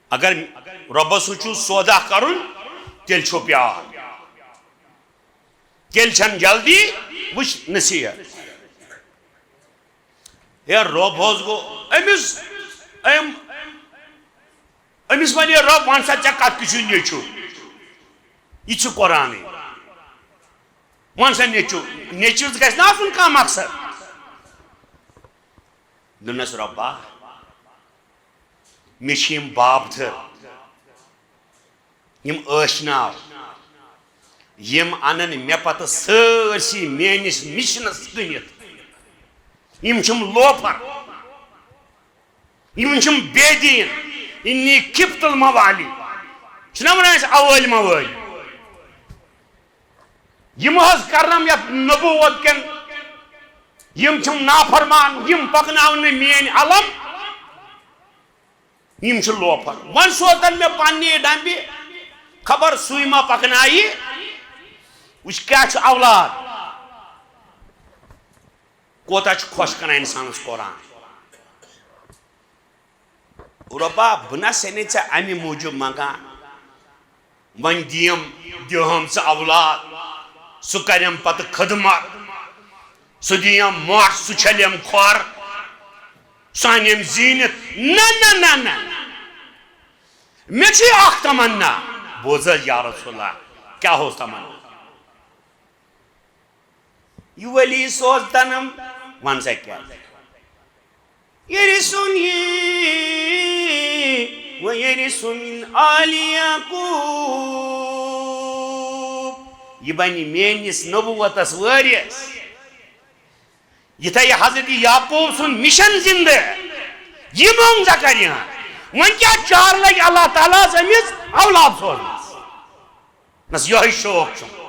اگر رۄبس سۭتۍ چھُو سودا کرُن، تیٚلہِ چھُو پیار، تیٚلہِ چھَنہٕ جلدی۔ وٕچھ نصیحت۔ ہے، رۄب حظ گوٚو أمِس، أمۍ، أمِس وَنے رۄب، "وَن سا، ژےٚ کَتھ کِتھ چھُے نیٚچوٗ؟" یہِ چھُ قرآنٕے۔ "وَن سا نیٚچوٗ، نیٚچوِس گژھِ نہ آسُن کانٛہہ مقصد؟" دوٚپنَس، "رۄبا، مےٚ چھِ یِم بابتھٕر، یِم ٲشناو، یِم اَنَن مےٚ پَتہٕ سٲرسٕے میٛٲنِس مِشنَس کٕنِتھ۔ یِم چھِم لوفر، یِم چھِم بے دیٖن، اِنی خِفت الموالی۔" چھِنہ وَنان أسۍ اوٲلۍ موٲلۍ؟ یِم حظ کرنم یتھ نبوت کٮ۪ن، یِم چھِم نافرمان، یِم پکناون نہٕ میٲنۍ علم، یِم چھِ لوفر۔ وۄنۍ سوزن مےٚ پننہِ ڈمبہِ، خبر سُے ما پکنایہِ۔ وٕچھ کیٛاہ چھُ اولاد، کوتاہ چھُ خۄش کران انسانس قرآن۔ رۄبا، بہٕ نہ سا نے ژےٚ امہِ موٗجوٗب منگان، وۄنۍ دِیم، دِہم ژٕ اولاد، سُہ کرٮ۪م پتہٕ خدمت، سُہ دِیم مۄٹھ، سُہ چھلٮ۪م کھۄر، سُہ انٮ۪م زیٖنِتھ۔ نہ، نہ، نہ، نہ، نہ۔ مےٚ چھِ اکھ تمنا۔ بوز حظ یا رسول اللہ، کیٛاہ اوس تمنا؟ یہِ ولی سوز تنم، وَن سا کیٛاہ؟ "یرثنی و یرث من آل یعقوب۔" یہِ بنہِ میٲنِس نبوتس وٲرِث۔ یِتھے حضرت یعقوب سُنٛد مِشن زِندٕ، یہِ موٚنگ زکریا۔ وۄنۍ کیٛاہ چار لگہِ اللہ تعالیٰ ہس أمِس اولاد سوزنس؟ بس یہے شوق چھُم۔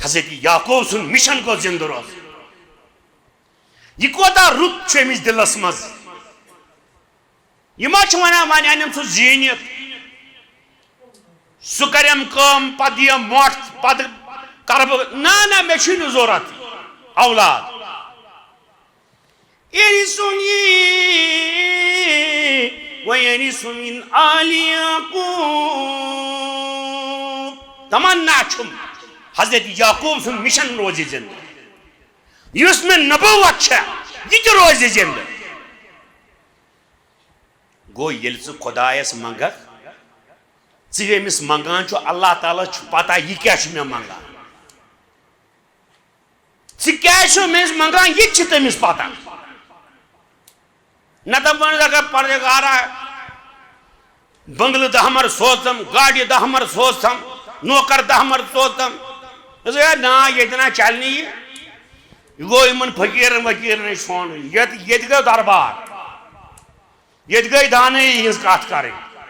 حضرت یعقوب سُنٛد مِشن گوٚو زِندٕ روزُن۔ یہِ کوتاہ رُت چھُ أمِس دِلس منٛز۔ یہِ ما چھُ ونان وۄنۍ انن سُہ زیٖنِتھ، سُہ کرٮ۪م کٲم، پتہٕ دِیم مۄٹھ، پتہٕ کرٕ بہٕ، نہ نہ، مےٚ چھُے نہٕ ضروٗرت اولاد۔ یعنی سُنٛد یہِ، وۄنۍ یعنی سُنٛد یِن آل یعقوب۔ تمنا چھُم حضرت یعقوب سُنٛد مِشن روزِ زِندٕ۔ یُس مےٚ نبوت چھےٚ، یہِ تہِ روزِ زِندٕ۔ گوٚو، ییٚلہِ ژٕ خۄدایس منٛگکھ، ژٕ ییٚمِس منٛگان چھُ، اللہ تعالیٰ چھُ پتہ یہِ کیٛاہ چھُ مےٚ منٛگان۔ ژٕ کیٛازِ چھُکھ مےٚ نِش منٛگان، یہِ تہِ چھِ تٔمِس پتہ۔ نتہٕ وَنَس اگر پردگارا بنگلہٕ دَہ مَر سوزتم، گاڑِ دَہ مَر سوزتم، نوکر دَہ مَر سوزتم۔ دوٚپُس، ہے نا، ییٚتہِ نا چلہِ نہٕ یہِ۔ یہِ گوٚو یِمن فقیٖرن وقیٖرن نِش سونُن۔ ییٚتہِ، ییٚتہِ گوٚو دربار۔ ییٚتہِ گٔے دانٲیی ہٕنٛز کتھ کرٕنۍ۔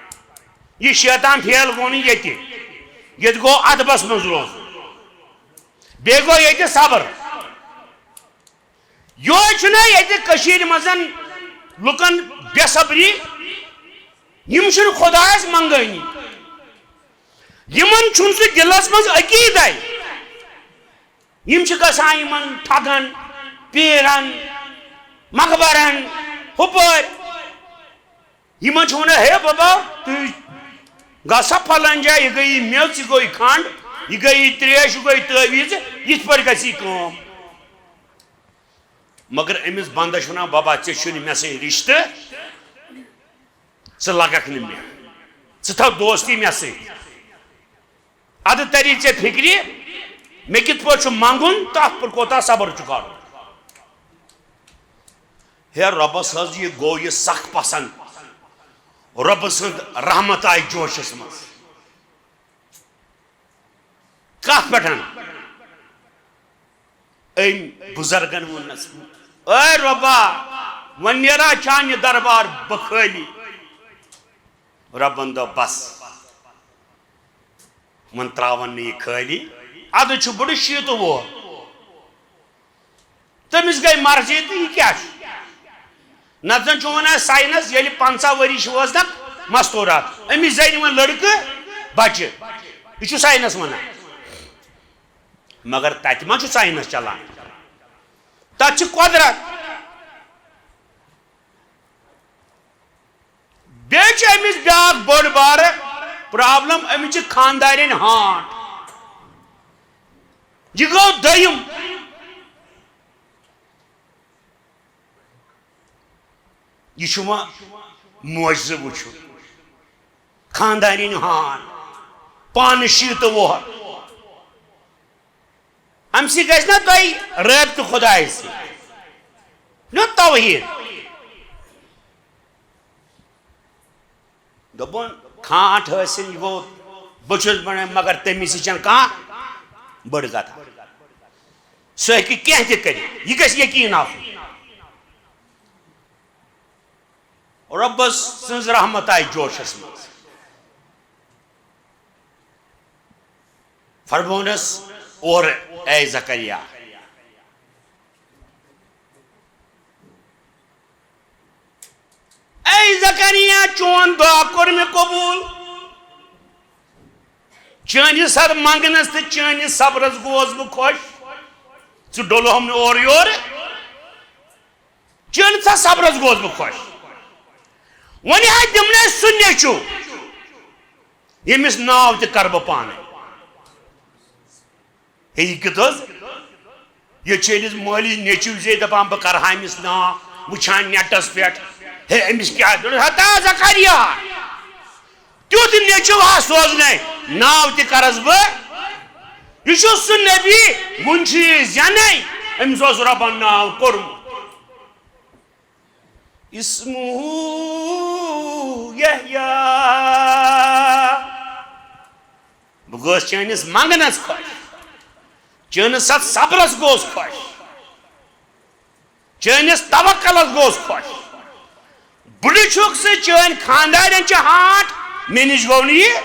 یہِ شیطان فیل گوٚو نہٕ ییٚتہِ۔ ییٚتہِ گوٚو ادبس منٛز روزُن۔ بیٚیہِ گوٚو ییٚتہِ صبر۔ یِہوٚے چھُنہ ییٚتہِ کٔشیٖرِ منٛز لُکن بے صبری، یِم چھِنہٕ خۄدایس منٛگٲنی۔ یِمن چھُنہٕ سُہ دِلس منٛز عقیٖدے۔ یِم چھِ گژھان یِمن ٹھگن، پیٖرن، مخبرن، ہُپٲرۍ۔ یِمن چھِ ونان، ہے بابا، تُہۍ گژھ سا پھلٲنۍ جایہِ، یہِ گٔیی میٚژ، یہِ گوٚو یہِ کھنٛڈ، یہِ گٔیی تریش، یہِ گوٚو یہِ تعویٖذ، یِتھ پٲٹھۍ گژھِ یہِ کٲم۔ مگر أمِس بندس چھِ ونان، بابا، ژےٚ چھُنہٕ مےٚ سۭتۍ رشتہٕ، ژٕ لگکھ نہٕ مےٚ، ژٕ تھاو دوستی مےٚ سۭتۍ۔ ادٕ تری ژےٚ فکرِ، مےٚ کِتھ پٲٹھۍ چھُ منٛگُن، تتھ پٮ۪ٹھ کوتاہ صبر چھُ کرُن۔ ہے رۄبس حظ، یہِ گوٚو یہِ سخ پسند، رۄبہٕ سٕنٛد رحمت آیہِ جوشس منٛز۔ کتھ پٮ۪ٹھ؟ أمۍ بُزرگن ووٚننس، اے رۄبا، وۄنۍ نیرا چانہِ دربار بخٲلی؟ رۄبن دوٚپ، بس، وۄنۍ تراون نہٕ یہِ خٲلی۔ ادٕ چھُ بُڈٕ شیٖتہٕ وُہُر، تٔمِس گٔے مرضی تہٕ یہِ کیٛاہ چھُ؟ نتہٕ زن چھُ ونان ساینس، ییٚلہِ پنژاہ ؤری چھِ وٲژ نا مستوٗرات، أمِس زٮ۪نہِ وۄنۍ لڑکہٕ بچہِ۔ یہِ چھُ ساینس ونان۔ مگر تتہِ ما چھُ ساینس چلان؟ تتہِ چھِ قۄدرت۔ بیٚیہِ چھِ أمِس بیٛاکھ بٔڑ بارٕ problem، أمِس چھِ خانٛدارِنۍ ہانٛٹ۔ یہِ گوٚو دوٚیِم۔ یہِ چھُ وۄنۍ معجزٕ وٕچھُن۔ خانٛدارِنۍ ہانٛٹ، پانہٕ شیٖتہٕ وُہَر۔ اَمہِ سۭتۍ گژھِ نا تۄہہِ رٲبطہٕ خۄدایَس سۭتۍ؟ نہ توحیٖد۔ دوٚپُن، کھانٛٹ حٲصِل، یہِ گوٚو، بہٕ چھُس بَنان، مگر تٔمِس سۭتۍ چھَنہٕ کانٛہہ بٔڑ کَتھا۔ سُہ ہیٚکہِ کینٛہہ تہِ کٔرِتھ، یہِ گژھِ یقیٖن آسُن۔ رۄبَس سٕنٛز رحمت آیہِ جوشَس منٛز۔ فرمونس، اورٕ، اے زکریا۔ اے زکریا، چون دعا کوٚر مےٚ قبوٗل۔ چٲنِس ہر منٛگنس تہٕ چٲنِس صبرس گوس بہٕ خۄش۔ ژٕ ڈوٚلہم نہٕ اورٕ یورٕ۔ چٲنِس ہر صبرس گوس بہٕ خۄش۔ وۄنۍ ہا دِمنے سُہ نیٚچو، ییٚمِس ناو تہِ کرٕ بہٕ پانے۔ ہے، یہِ کیُتھ حظ؟ ییٚتہِ چھِ أمِس مٲلی نیٚچِو زے دَپان، بہٕ کَرٕ ہا أمِس ناو، وٕچھان نیٹَس پٮ۪ٹھ۔ ہے، أمِس کیٛاہ دیُن؟ ہتا زکریا، تیُتھ نیٚچِو ہا سوزنَے، ناو تہِ کَرَس بہٕ۔ یہِ چھُ سُہ نبی، وُنہِ چھُ یہِ زٮ۪نَے، أمِس اوس رۄبَن ناو کوٚرمُت۔ اسمہ یحییٰ۔ بہٕ گوس چٲنِس منٛگنس خۄش، چٲنِس اتھ صبرس گوس خۄش، چٲنِس توکلس گوس خۄش۔ بُڈٕ چھُکھ ژٕ، چٲنۍ خاندارٮ۪ن چھِ ہانٹ، مےٚ نِش گوٚو نہٕ یہِ۔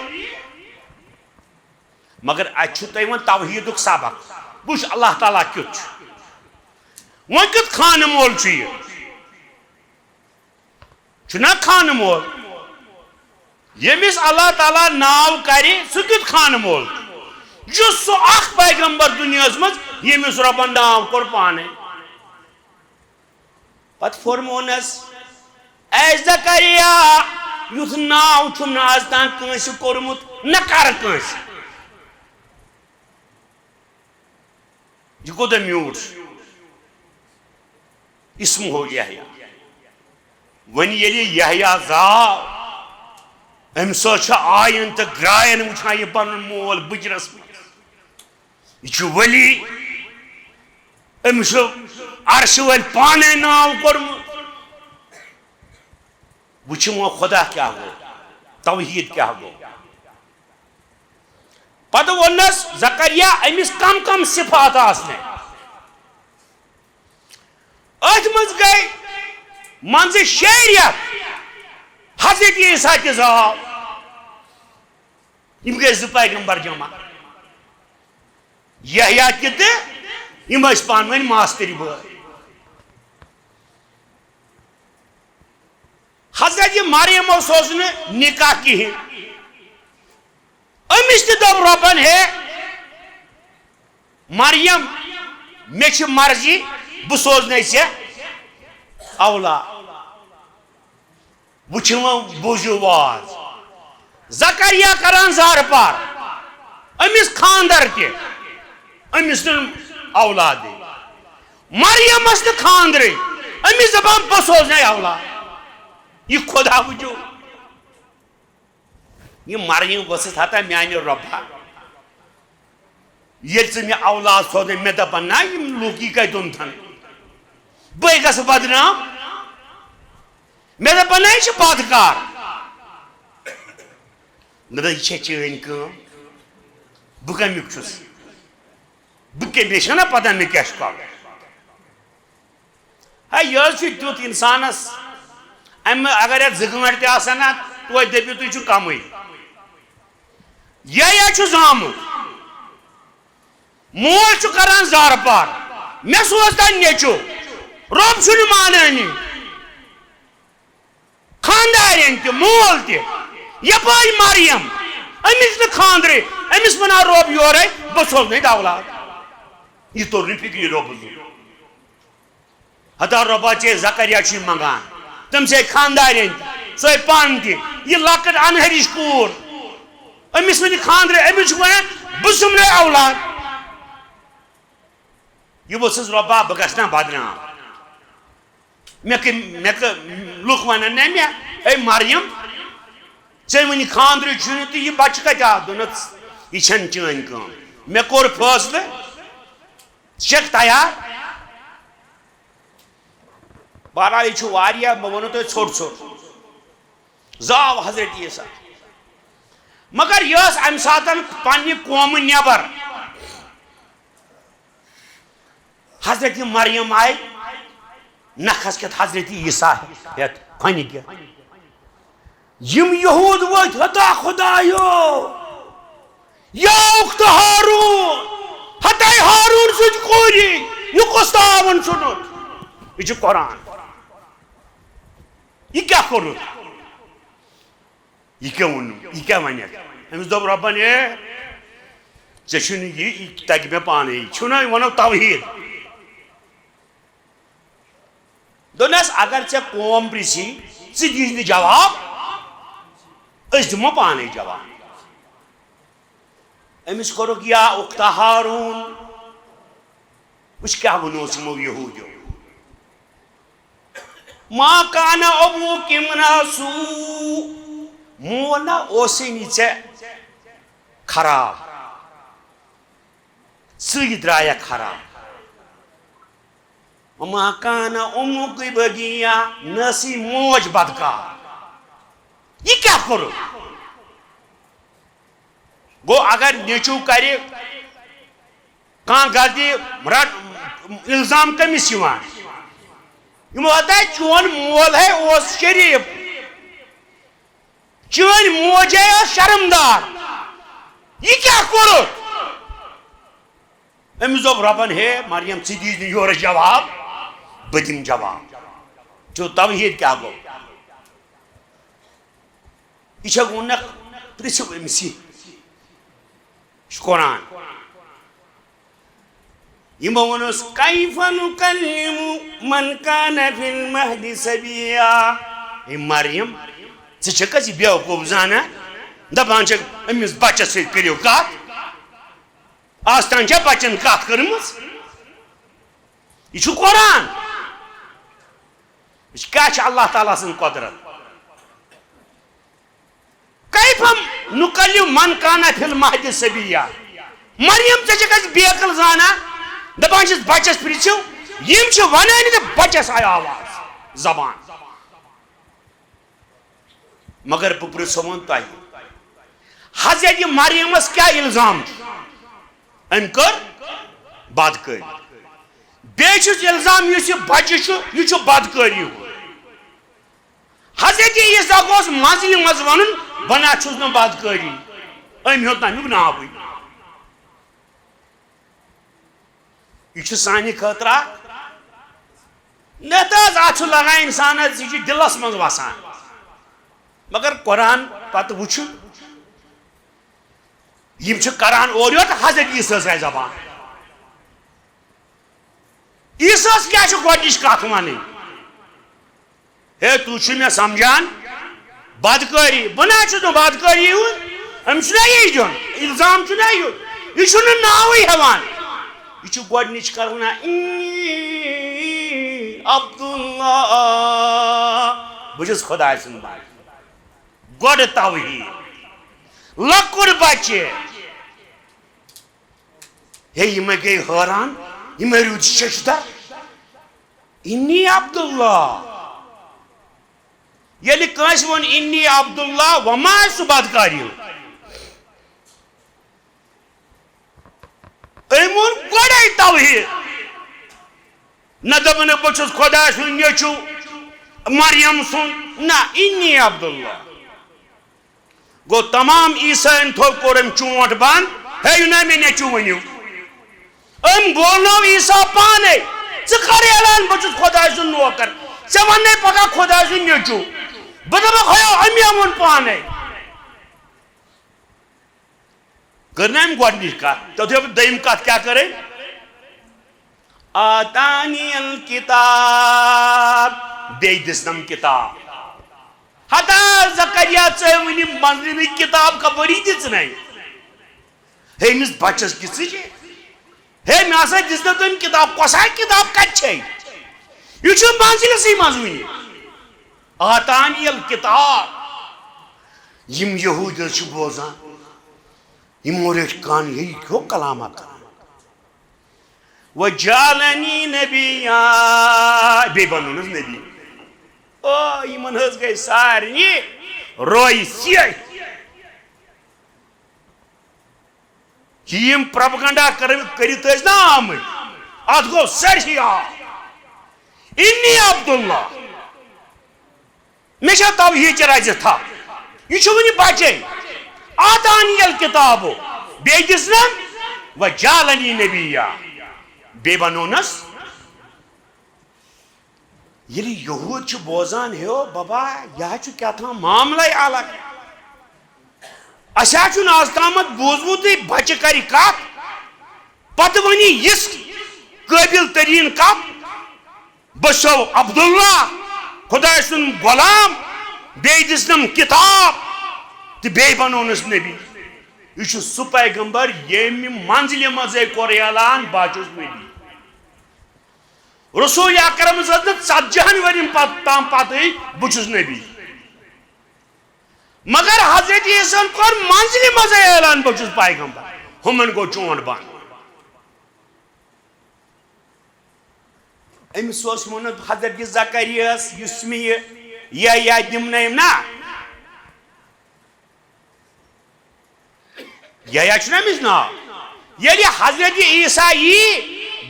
مگر اتہِ چھُ تۄہہِ وۄنۍ توحیٖدُک سبق۔ وٕچھ، اللہ تعالیٰ کیُتھ چھُ۔ وۄنۍ کیُتھ خانہٕ مول چھُ یہِ؟ چھُنہ خانہٕ مول؟ ییٚمِس اللہ تعالیٰ ناو کرِ، سُہ کیُتھ خانہٕ مول؟ یُس سُہ اکھ پیغمبر دُنیاہس منٛز، ییٚمِس رۄبن ناو کوٚر پانے۔ پتہٕ فرمونس، "اے زکریا، یُتھ ناو چھُم نہٕ از تام کٲنٛسہِ کوٚرمُت، نہ کر کٲنٛسہِ۔" یہِ کوٗتاہ میوٗٹھ چھُ۔ اسمہ یحییٰ۔ وۄنۍ ییٚلہِ یحییٰ زاو، أمۍ سۭتۍ چھُ آین تہٕ گراین وٕچھان یہِ پنُن مول بٕجرس منٛز۔ یہِ چھُ ولی، أمِس چھُ عرشہِ وٲلۍ پانے ناو کوٚرمُت۔ وٕچھِو وۄنۍ خدا کیٛاہ گوٚو، توحیٖد کیٛاہ گوٚو۔ پتہٕ ووٚننس زکریا، أمِس کم کم صفات آسنہِ؟ أتھۍ منٛز گٔے منٛزٕ شیٚیہِ رٮ۪تھ حضرت عیسیٰ تہِ زاو۔ یِم گٔے زٕ پیغمبر جمع، یحییٰ تہِ تہٕ یِم ٲسۍ پانہٕ ؤنۍ ماستٕرۍ بٲے۔ حضرت مریم اوس، اوس نہٕ نکاح کِہیٖنۍ۔ أمِس تہِ دوٚپ رۄبن، "ہے مریم، مےٚ چھِ مرضی، بہٕ سوزنے ژےٚ اولاد۔" وٕچھِو وۄنۍ، بوٗزِو واز۔ زکریا کران زارٕ پار، أمِس خاندر تہِ، أمِس نہٕ اولادٕے۔ مریمس نہٕ خاندرٕے، أمِس دپان، "بہٕ سوزنے اولاد۔" یہِ خدا وٕچھِو۔ یہِ مریم ؤژھٕس ہتا، "میانہِ رۄبا، ییٚلہِ ژٕ مےٚ اولاد سوزے، مےٚ دپن نا یِم لوٗکھ، یہِ کتہِ اوٚنتھن؟ بہٕ گژھٕ بدنام، مےٚ دپن نا یہِ چھُ بدکار۔" مےٚ دوٚپ، "یہِ چھےٚ چٲنۍ کٲم، بہٕ کمیُک چھُس؟ بہٕ کیٛاہ، مےٚ چھےٚ نا پتہ مےٚ کیٛاہ چھُ کرُن؟" ہے، یہِ حظ چھُ تیُتھ اِنسانَس، اَمہِ اگر یَتھ زٕ گٲنٛٹہٕ تہِ آسَن نا، توتہِ دٔپِو تُہۍ چھِو کَمٕے۔ یہِ یا چھُ زامُت، مول چھُ کران زارٕ پار، "مےٚ سوز تَتہِ نیٚچُو"، رۄب چھُنہٕ مانٲنی۔ خاندارٮ۪ن تہِ، مول تہِ، یپٲرۍ مریم، أمِس نہٕ خاندرٕے، أمِس وَنان رۄب یورَے، "بہٕ سوزنَے دولت"۔ یہِ توٚر نہٕ فِکرِ رۄبَس۔ ہتا رۄبا ژے زکریا چھُے منٛگان، تٔمۍ ژے خاندارٮ۪ن تہِ، ژے پانہٕ تہِ، یہِ لۄکٕٹ اَنہَرِش کوٗر، أمِس وَنہِ خاندرٕے، أمِس چھُ وَنان، "بہٕ سوزنَے اولاد"۔ یہِ ؤژھٕس، "رۄبا، بہٕ گژھٕ نا بدنام؟ مےٚ کٔمۍ، مےٚ کٔہ-، لُکھ وَنَن نا مےٚ، 'اے مریم، ژےٚ وٕنہِ خاندرٕے چھُنہٕ تہٕ یہِ بَچہٕ کَتہِ آو؟'" دوٚپنَس، "یہِ چھَنہٕ چٲنۍ کٲم۔ مےٚ کوٚر فٲصلہٕ، ژٕ چھَکھ تیار؟" بہرحال، یہِ چھُ واریاہ، بہٕ وَنو تۄہہِ ژھوٚٹ ژھوٚٹ۔ زاو حضرت عیسیٰ۔ مگر یہِ ٲس اَمہِ ساتَن پنٛنہِ قومہٕ نٮ۪بر۔ حضرت مریم آیہِ نکھس کٮ۪تھ حضرت عیسیٰ ہٮ۪تھ کھۄنہِ کہِ۔ یِم یہوٗد وٲتۍ، "ہتا خدایو، یا اُخت ہارون، ہتاے ہارون سٕنٛدۍ کوٗری، یہِ کُس تاوَن ژھُنُتھ؟" یہِ چھُ قرآن۔ یہِ کیٛاہ کوٚرُتھ؟ یہِ کیٛاہ ووٚنُم؟ یہِ کیٛاہ وَنٮ۪کھ؟ أمِس دوٚپ رۄبَن، "اے، ژےٚ چھُنہٕ یہِ، یہِ تَگہِ مےٚ پانَے، یہِ چھُنہ، یہِ وَنو توحیٖد۔" دوٚپنَس، "اگر ژےٚ قوم پرٛژھی، ژٕ دِیٖزِ نہٕ جواب، أسۍ دِمو پانَے جواب۔" أمِس کوٚرُکھ، "یا اُخت ہارون۔" وٕچھ کیٛاہ ووٚنُس یِمو یہوٗدیو۔ "ما کان ابوک امرا سوء"، مول نہ اوسُے نہٕ ژےٚ خراب، ژٕے درٛایَکھ خراب۔ "وما کان امک بغیا"، نہ ٲسٕے موج بدکار۔ یہِ کیٛاہ کوٚرُکھ؟ گوٚو، اگر نیٚچوٗ کرِ کانٛہہ غلطی، رٹ، الزام کٔمِس یِوان؟ یِمو ہتا، چون مول ہے اوس شریٖف، چٲنۍ موج ہے ٲس شرمدار، یہِ کیٛاہ کوٚرُتھ؟ أمِس دوٚپ رۄبن، ہے مریم، ژٕ دیٖز نہٕ یورٕ جواب، بہٕ دِمہٕ جواب۔ چو توحیٖد کیٛاہ گوٚو؟ یہِ چھا ووٚنکھ، پرٛژھِو أمِس یہِ۔ یہِ چھُ قرآن۔ یِمو ووٚنُس، "کیف نکلم من کان فی المہدِ صبیا؟" ہے مریم، ژٕ چھکھ حظ یہِ بیوقوٗف زانان؟ دپان چھکھ أمِس بچس سۭتۍ کٔرِو کتھ۔ آز تام چھا بچن کتھ کٔرمٕژ؟ یہِ چھُ قرآن۔ یہِ چھُ، کیٛاہ چھِ اللہ تعالیٰ سٕنٛز قۄدرت؟ کیف نکلم من کان فی المہدِ صبیا؟ مریم، ژےٚ چھکھ اَسہِ بے عقل زانان، دپان چھِس بچس پرژھِو، یِم چھِ ونان تہٕ بچس آیہِ آواز، زبان۔ مگر بہٕ پرژھو وۄنۍ تۄہہِ، حضرت مریمس کیٛاہ الزام چھُ؟ أمۍ کٔر بدکٲری۔ بیٚیہِ چھُس الزام، یُس یہِ بچہِ چھُ، یہِ چھُ بدکٲری ہُنٛد۔ حضرت عیسیٰ گوٚژھ منزلہِ منٛز ونُن، "بہٕ نہ چھُس نہٕ بدکٲری"۔ أمۍ ہیوٚت نہٕ امیُک ناوٕے۔ یہِ چھُ سانہِ خٲطرٕ اکھ نتہٕ حظ، اتھ چھُ لگان انسانس، یہِ چھُ دِلس منٛز وسان۔ مگر قرآن پتہٕ وٕچھُن، یِم چھِ کران اورٕ یورٕ حضرت عیسیٰ سٕنٛز زبان۔ عیسیٰ ہس کیٛاہ چھِ گۄڈٕنِچ کتھ ونٕنۍ؟ ہے، تُہۍ چھِو مےٚ سمجھان؟ بدکٲری؟ بہٕ نہ حظ چھُس نہٕ بدکٲری ہُنٛد۔ أمِس چھُنہ یی دیُن؟ الزام چھُنہ یُن؟ یہِ چھُنہٕ ناوٕے ہٮ۪وان۔ یہِ چھُ گۄڈٕنِچ کتھ ونان، "انی عبداللہ، بہٕ چھُس خۄداے سُنٛد بنٛدٕ۔" گۄڈٕ توحیٖد۔ لۄکُٹ بچہِ، ہے، یِمے گٔے حٲران، یِمے روٗدۍ ششدر۔ انی عبداللہ۔ ییٚلہِ کٲنٛسہِ ووٚن، "انی عبداللہ"، وۄنۍ ما آسہِ سُہ بدکاری؟ أمۍ ووٚن گۄڈے توحیٖد۔ نہ دوٚپُن، "بہٕ چھُس خۄداے سُنٛد نیٚچوٗ، مریم سُنٛد"۔ نہ، انی عبداللہ۔ گوٚو، تمام عیسٲیَن تھوٚو، کوٚر أمۍ چونٛٹھ بنٛد۔ ہے، یہِ نہ مےٚ نیٚچوٗ ؤنِو۔ أمۍ بولنوو عیسیٰ پانے، "ژٕ کر اعلان بہٕ چھُس خۄداے سُنٛد نوکر؟ ژےٚ وَننے پگاہ خۄداے سُنٛد نیٚچوٗ؟ بہٕ دَپَکھ، ہیو، أمی ہا ووٚن پانے۔" کٔر نہ أمۍ گۄڈٕنِچ کَتھ، تَتھ یۄس دوٚیِم کَتھ کیٛاہ کٔر أمۍ؟ "آتانی الکتاب"، بیٚیہِ دِژنَم کِتاب۔ ہتا زکریا، ژےٚ وٕنہِ منٛزٕے نہٕ کِتاب کَپٲری دِژنَے؟ ہے، أمِس بَچَس کِژھ چھِ؟ ہے، مےٚ ہسا دِژ نہٕ تٔمۍ کِتاب۔ کۄس ہا کِتاب؟ کَتہِ چھے؟ یہِ چھُ منزلسٕے منٛز وٕنہِ۔ آتانی الکتاب۔ یِم یہوٗدۍ حظ چھِ بوزان، یِمو رٔٹۍ کَن، ہے، یہِ کیٛاہ کلامہ کران؟ "وجعلنی نبیا"، بیٚیہِ بنوونَس نبی۔ او، یِمن حظ گٔے سارنٕے روے سیٚے۔ یہِ یِم پروپیگنڈا کٔرِتھ ٲسۍ نا آمٕتۍ، اتھ گوٚو سٲرسٕے آ۔ انی عبداللہ، مےٚ چھےٚ توحیٖد چہِ رزِ تھپھ۔ یہِ چھُ وُنہِ بچے۔ آتانی الکتاب، بیٚیہِ دِژنم، وجعلنی نبیا، بیٚیہِ بنوونس۔ ییٚلہِ یہوٗد چھِ بوزان، ہے ببا، یہِ ہا چھُ کیٛاہ تام معاملے الگ۔ اَسہِ ہا چھُنہٕ آز تامَتھ بوٗزمُتٕے بَچہِ کَرِ کَتھ، پَتہٕ وَنہِ یِژھ قٲبِل تریٖن کَتھ، "بہٕ چھُسو عبداللہ، خۄداے سُنٛد غلام، بیٚیہِ دِژنَم کِتاب تہٕ بیٚیہِ بَنوونَس نبی۔" یہِ چھُ سُہ پیغمبر ییٚمہِ منزلہِ منٛزَے کوٚر اعلان، "بہٕ ہا چھُس نبی۔" رسول اکرم سٕنٛز نہٕ ژتجی ہن ؤرین پتہٕ تام پتہٕ، "بہٕ چھُس نبی۔" مگر حضرت عیسیٰ ہن کوٚر منزلہِ منٛزے اعلان، "بہٕ چھُس پیغمبر۔" ہُمن گوٚو چونٛٹھ بنٛد۔ أمِس اوس ووٚنمُت حضرت زکریاہس، یُس مےٚ یہِ یحییٰ دِمنٲیِم نا، یحییٰ چھُنہ أمِس ناو؟ ییٚلہِ حضرت عیسیٰ یی،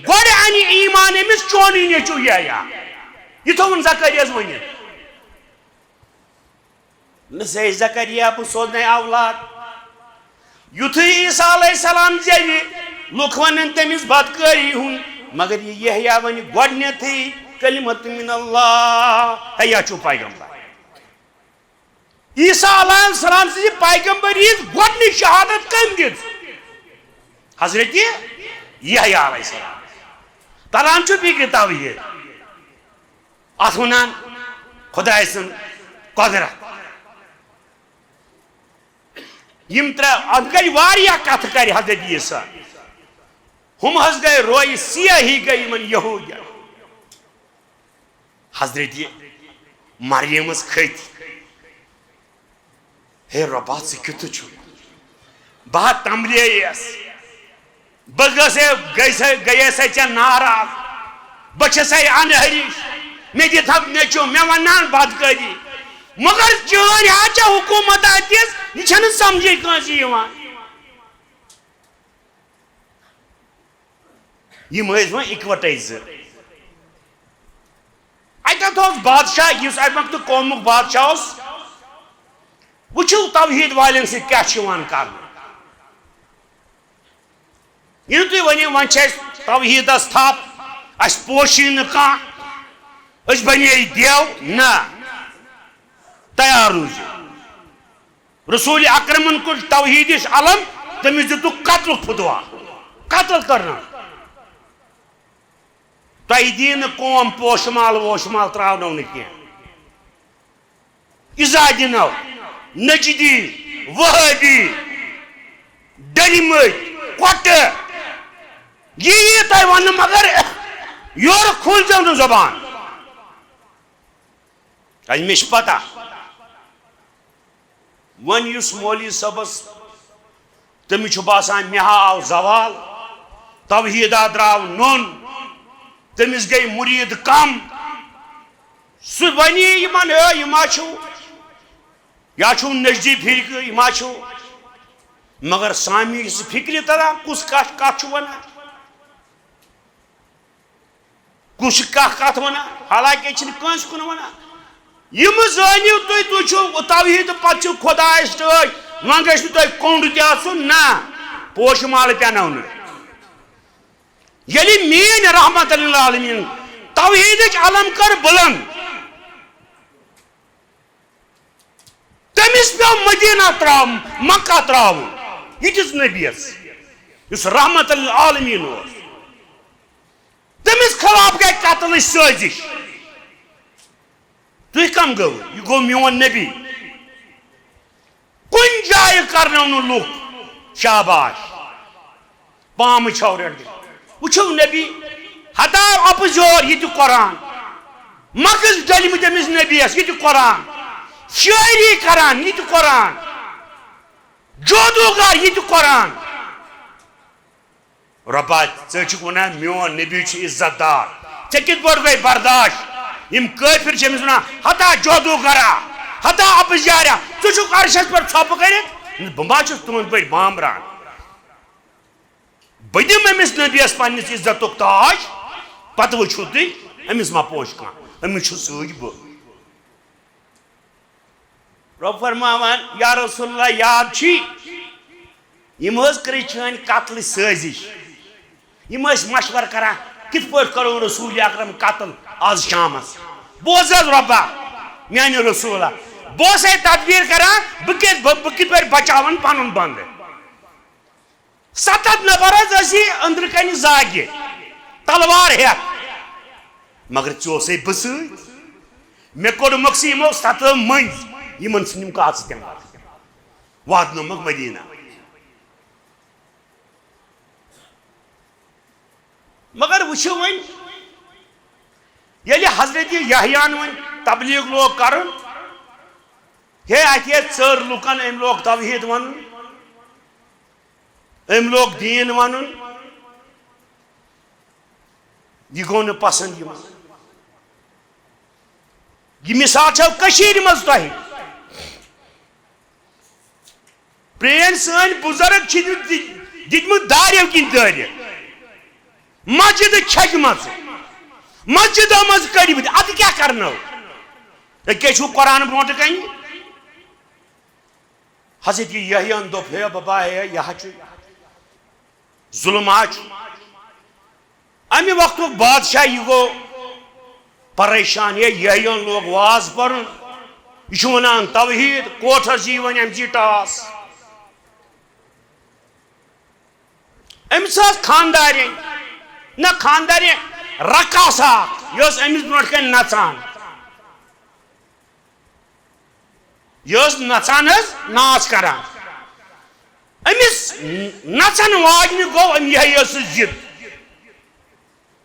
گۄڈٕ اَنہِ ایمان أمِس، "چونُے نیٚچوٗ یحییٰ۔" یہِ تھوٚوُن زکریاہس ؤنِتھ۔ نہ سا زکریا، بہٕ سوزنَے اولاد۔ یُتھُے عیسیٰ علیہ السلام زٮ۪وِ، لُکھ وَنن تٔمِس بدکٲری ہُنٛد، مگر یہِ یحییٰ وَنہِ گۄڈٕنٮ۪تھٕے، "کلمۃ من اللہ"، ہے، یہِ چھُ پیغمبر۔ عیسیٰ علیہ السلام سٕنٛزِ پیغمبریت گۄڈٕنِچ شہادت کٔمۍ دِژ؟ حضرت یحییٰ علیہ السلام۔ تران چھُ فکرِ توحید۔ اتھ ونان خدائے سٕنٛز قدرت۔ یم ترٛےٚ، اتھ گٔے واریاہ کتھٕ کرِ حضرت عیسیٰ۔ ہُم حض گٔے رویہِ سیاہی گٔے یمن یہودین۔ حضرت مریم ٲس کھٔتۍ۔ ہے رۄبا، ژٕ کیُتھ چھُکھ؟ بہٕ ہا تمبلییس۔ بہٕ گٔژھے، گٔژھے، گٔیے سا ژےٚ ناراض۔ بہٕ چھسے انہرِش۔ مےٚ دِتھ ہا نیٚچو، مےٚ ونان بدکٲری۔ مگر چٲنۍ ہا چھےٚ حکومت اتہِ، یہِ چھنہٕ سمجھے کٲنٛسہِ یِوان۔ یِم ٲسۍ وۄنۍ اِکوَٹَے زٕ۔ اَتٮ۪تھ اوس بادشاہ، یُس اَمہِ وقتہٕ قومُک بادشاہ اوس۔ وٕچھِو توحیٖد والٮ۪ن سۭتۍ کیٛاہ چھُ یِوان کرنہٕ۔ ییٚلہِ تُہۍ ؤنِو، وۄنۍ چھِ اَسہِ توحیٖدَس تھپھ، اَسہِ پوشی نہٕ کانٛہہ، أسۍ بنے دیو، نہ، تیار روٗزِو۔ رسول اکرمن کوٚر توحیدٕچ علم، تٔمِس دِتُکھ قتلُک فتوا۔ قتل کرنہٕ۔ تۄہہِ دِیہِ نہٕ قوم پوشہٕ مال ووشہٕ مال تراونو نہٕ کینٛہہ۔ عزا دِنو، نجدی، وہابی، ڈٔلۍ مٕتۍ، کۄٹہٕ۔ یہِ یی تۄہہِ وننہٕ، مگر یورٕ کھوٗلزیو نہٕ زبان۔ کیازِ مےٚ چھِ پتہ، وۄنۍ یُس مولوی صٲبس، تٔمِس چھُ باسان، مےٚ ہا آو زوال، توحیٖدا درٛاو نوٚن، تٔمِس گٔے مُریٖد کم، سُہ ونہِ یِمن، ہے، یہِ ما چھُو، یا چھُو نجدی فرقہٕ، یہِ ما چھُو؟ مگر سامی چھِ فکرِ تران، کُس کتھ، کتھ چھُ ونان۔ کُس چھُ کانٛہہ کتھ ونان؟ حالانکہ أسۍ چھِنہٕ کٲنٛسہِ کُن ونان۔ یِم زٲنِو تُہۍ، تُہۍ چھِو توحیٖد، پتہٕ چھِو خۄدایس ٹٲٹھۍ، وۄنۍ گژھِ نہٕ تۄہہِ کوٚنٛڈ تہِ آسُن، نہ، پوشہٕ مالہٕ پٮ۪نو نہٕ۔ ییٚلہِ میٲنۍ رحمت للعالمین توحیٖدٕچ علم کٔر بلند، تٔمِس پیوٚو مدینہ ترٛاوُن، مکہ ترٛاوُن، یِتھِس نبیَس، یُس رحمت للعالمین اوس۔ تٔمِس خلاف گٔے قتلٕچ سٲزِش۔ تُہۍ کم گٔوٕ؟ یہِ گوٚو میون نبی۔ کُنہِ جایہِ کرنو نہٕ لُکھ شاباش۔ پامہٕ چھٲوۍ رٔٹۍ۔ وٕچھِو نبی، ہتاو اَپُز یور، یہِ تہِ قرآن۔ مغز ڈٔلۍمٕتۍ أمِس نبیَس، یہِ تہِ قرآن۔ شٲعری کران، یہِ تہِ قرآن۔ جادوگر، یہِ تہِ قرآن۔ رۄبا، ژٕ چھُکھ وَنان میون نبی چھُ عزت دار، ژےٚ کِتھ پٲٹھۍ گٔے برداشت؟ یِم کٲفِر چھِ أمِس وَنان، ہتا جادوگرا، ہتا اَپُز یارا، ژٕ چھُکھ عرشَس پٮ۪ٹھ ژھۄپہٕ کٔرِتھ؟ بہٕ ما چھُس تُہُنٛد پٲٹھۍ بامبران؟ بہٕ دِمہٕ أمِس نبیَس پنٛنِس عزتُک تاج، پَتہٕ وٕچھِو تُہۍ، أمِس ما پوشہِ کانٛہہ، أمِس چھُ سۭتۍ بہٕ۔ رۄب فرماوان، یا رسول اللہ، یاد چھی؟ یِم حظ کٔرٕے چٲنۍ قتلٕچ سٲزِش۔ یِم ٲسۍ مشورٕ کران، کِتھ پٲٹھۍ کرو رسول اکرم قتل آز شامس؟ بوز حظ رۄبا، میانہِ رسولا، بہٕ اوسَے تدبیر کران، بہٕ کِتھ، بہٕ، بہٕ کِتھ پٲٹھۍ بچاون پنُن بندٕ۔ ستتھ نفر حظ ٲسۍ أنٛدرٕ کنہِ زاگہِ، تلوار ہٮ۪تھ۔ مگر ژےٚ اوسَے بہٕ سۭتۍ۔ مےٚ کوٚڑمکھ سُہ یِمو ستو مٔنٛزۍ، یِمن ژھٕنِم کاژٕ تہِ مَرٕ۔ واتنومکھ مدینہ۔ مگر وٕچھِو وۄنۍ، ییٚلہِ حضرت یحییٰ ہن وۄنۍ تبلیغ لوگ کرُن، ہے، اتہِ ہے ژٔر لُکن، أمۍ لوگ توحید ونُن، أمۍ لوگ دیٖن ونُن، یہِ گوٚو نہٕ پسند یِمن۔ یہِ مثال چھو کٔشیٖرِ منٛز تۄہہِ۔ پرٛٲنۍ سٲنۍ بُزرگ چھِ دِ-، دِ-، دِتمٕتۍ داریو کِنۍ دٲرِتھ۔ مسجدٕ چھَکمَژٕ۔ مسجدو منٛز کٔڑمٕتۍ۔ اَدٕ کیٛاہ کرنو؟ أکے چھُو قرآن برونٛٹھ کَنہِ۔ حضرت یحییٰ ہن دوٚپ، ہے بابا، ہے، یہِ ہا چھُ ظُلم ہا چھُ۔ اَمہِ وقتُک بادشاہ یہِ گوٚو پریشان، ہے، یحییٰ ہن لوگ واز پَرُن، یہِ چھُ وَنان توحیٖد، کوٹھس یی وۄنۍ أمۍ سٕے ٹاس۔ أمِس ٲس خانٛدارِنۍ، نہ خانٛدارِنۍ، رقاصہ اکھ، یہِ ٲس أمِس برونٛٹھ کَنہِ نَژان۔ یہِ ٲس نژان حظ، ناچ کران۔ أمِس نژن واجنہِ گوٚو أمۍ یِہوٚے ٲسٕس ضد،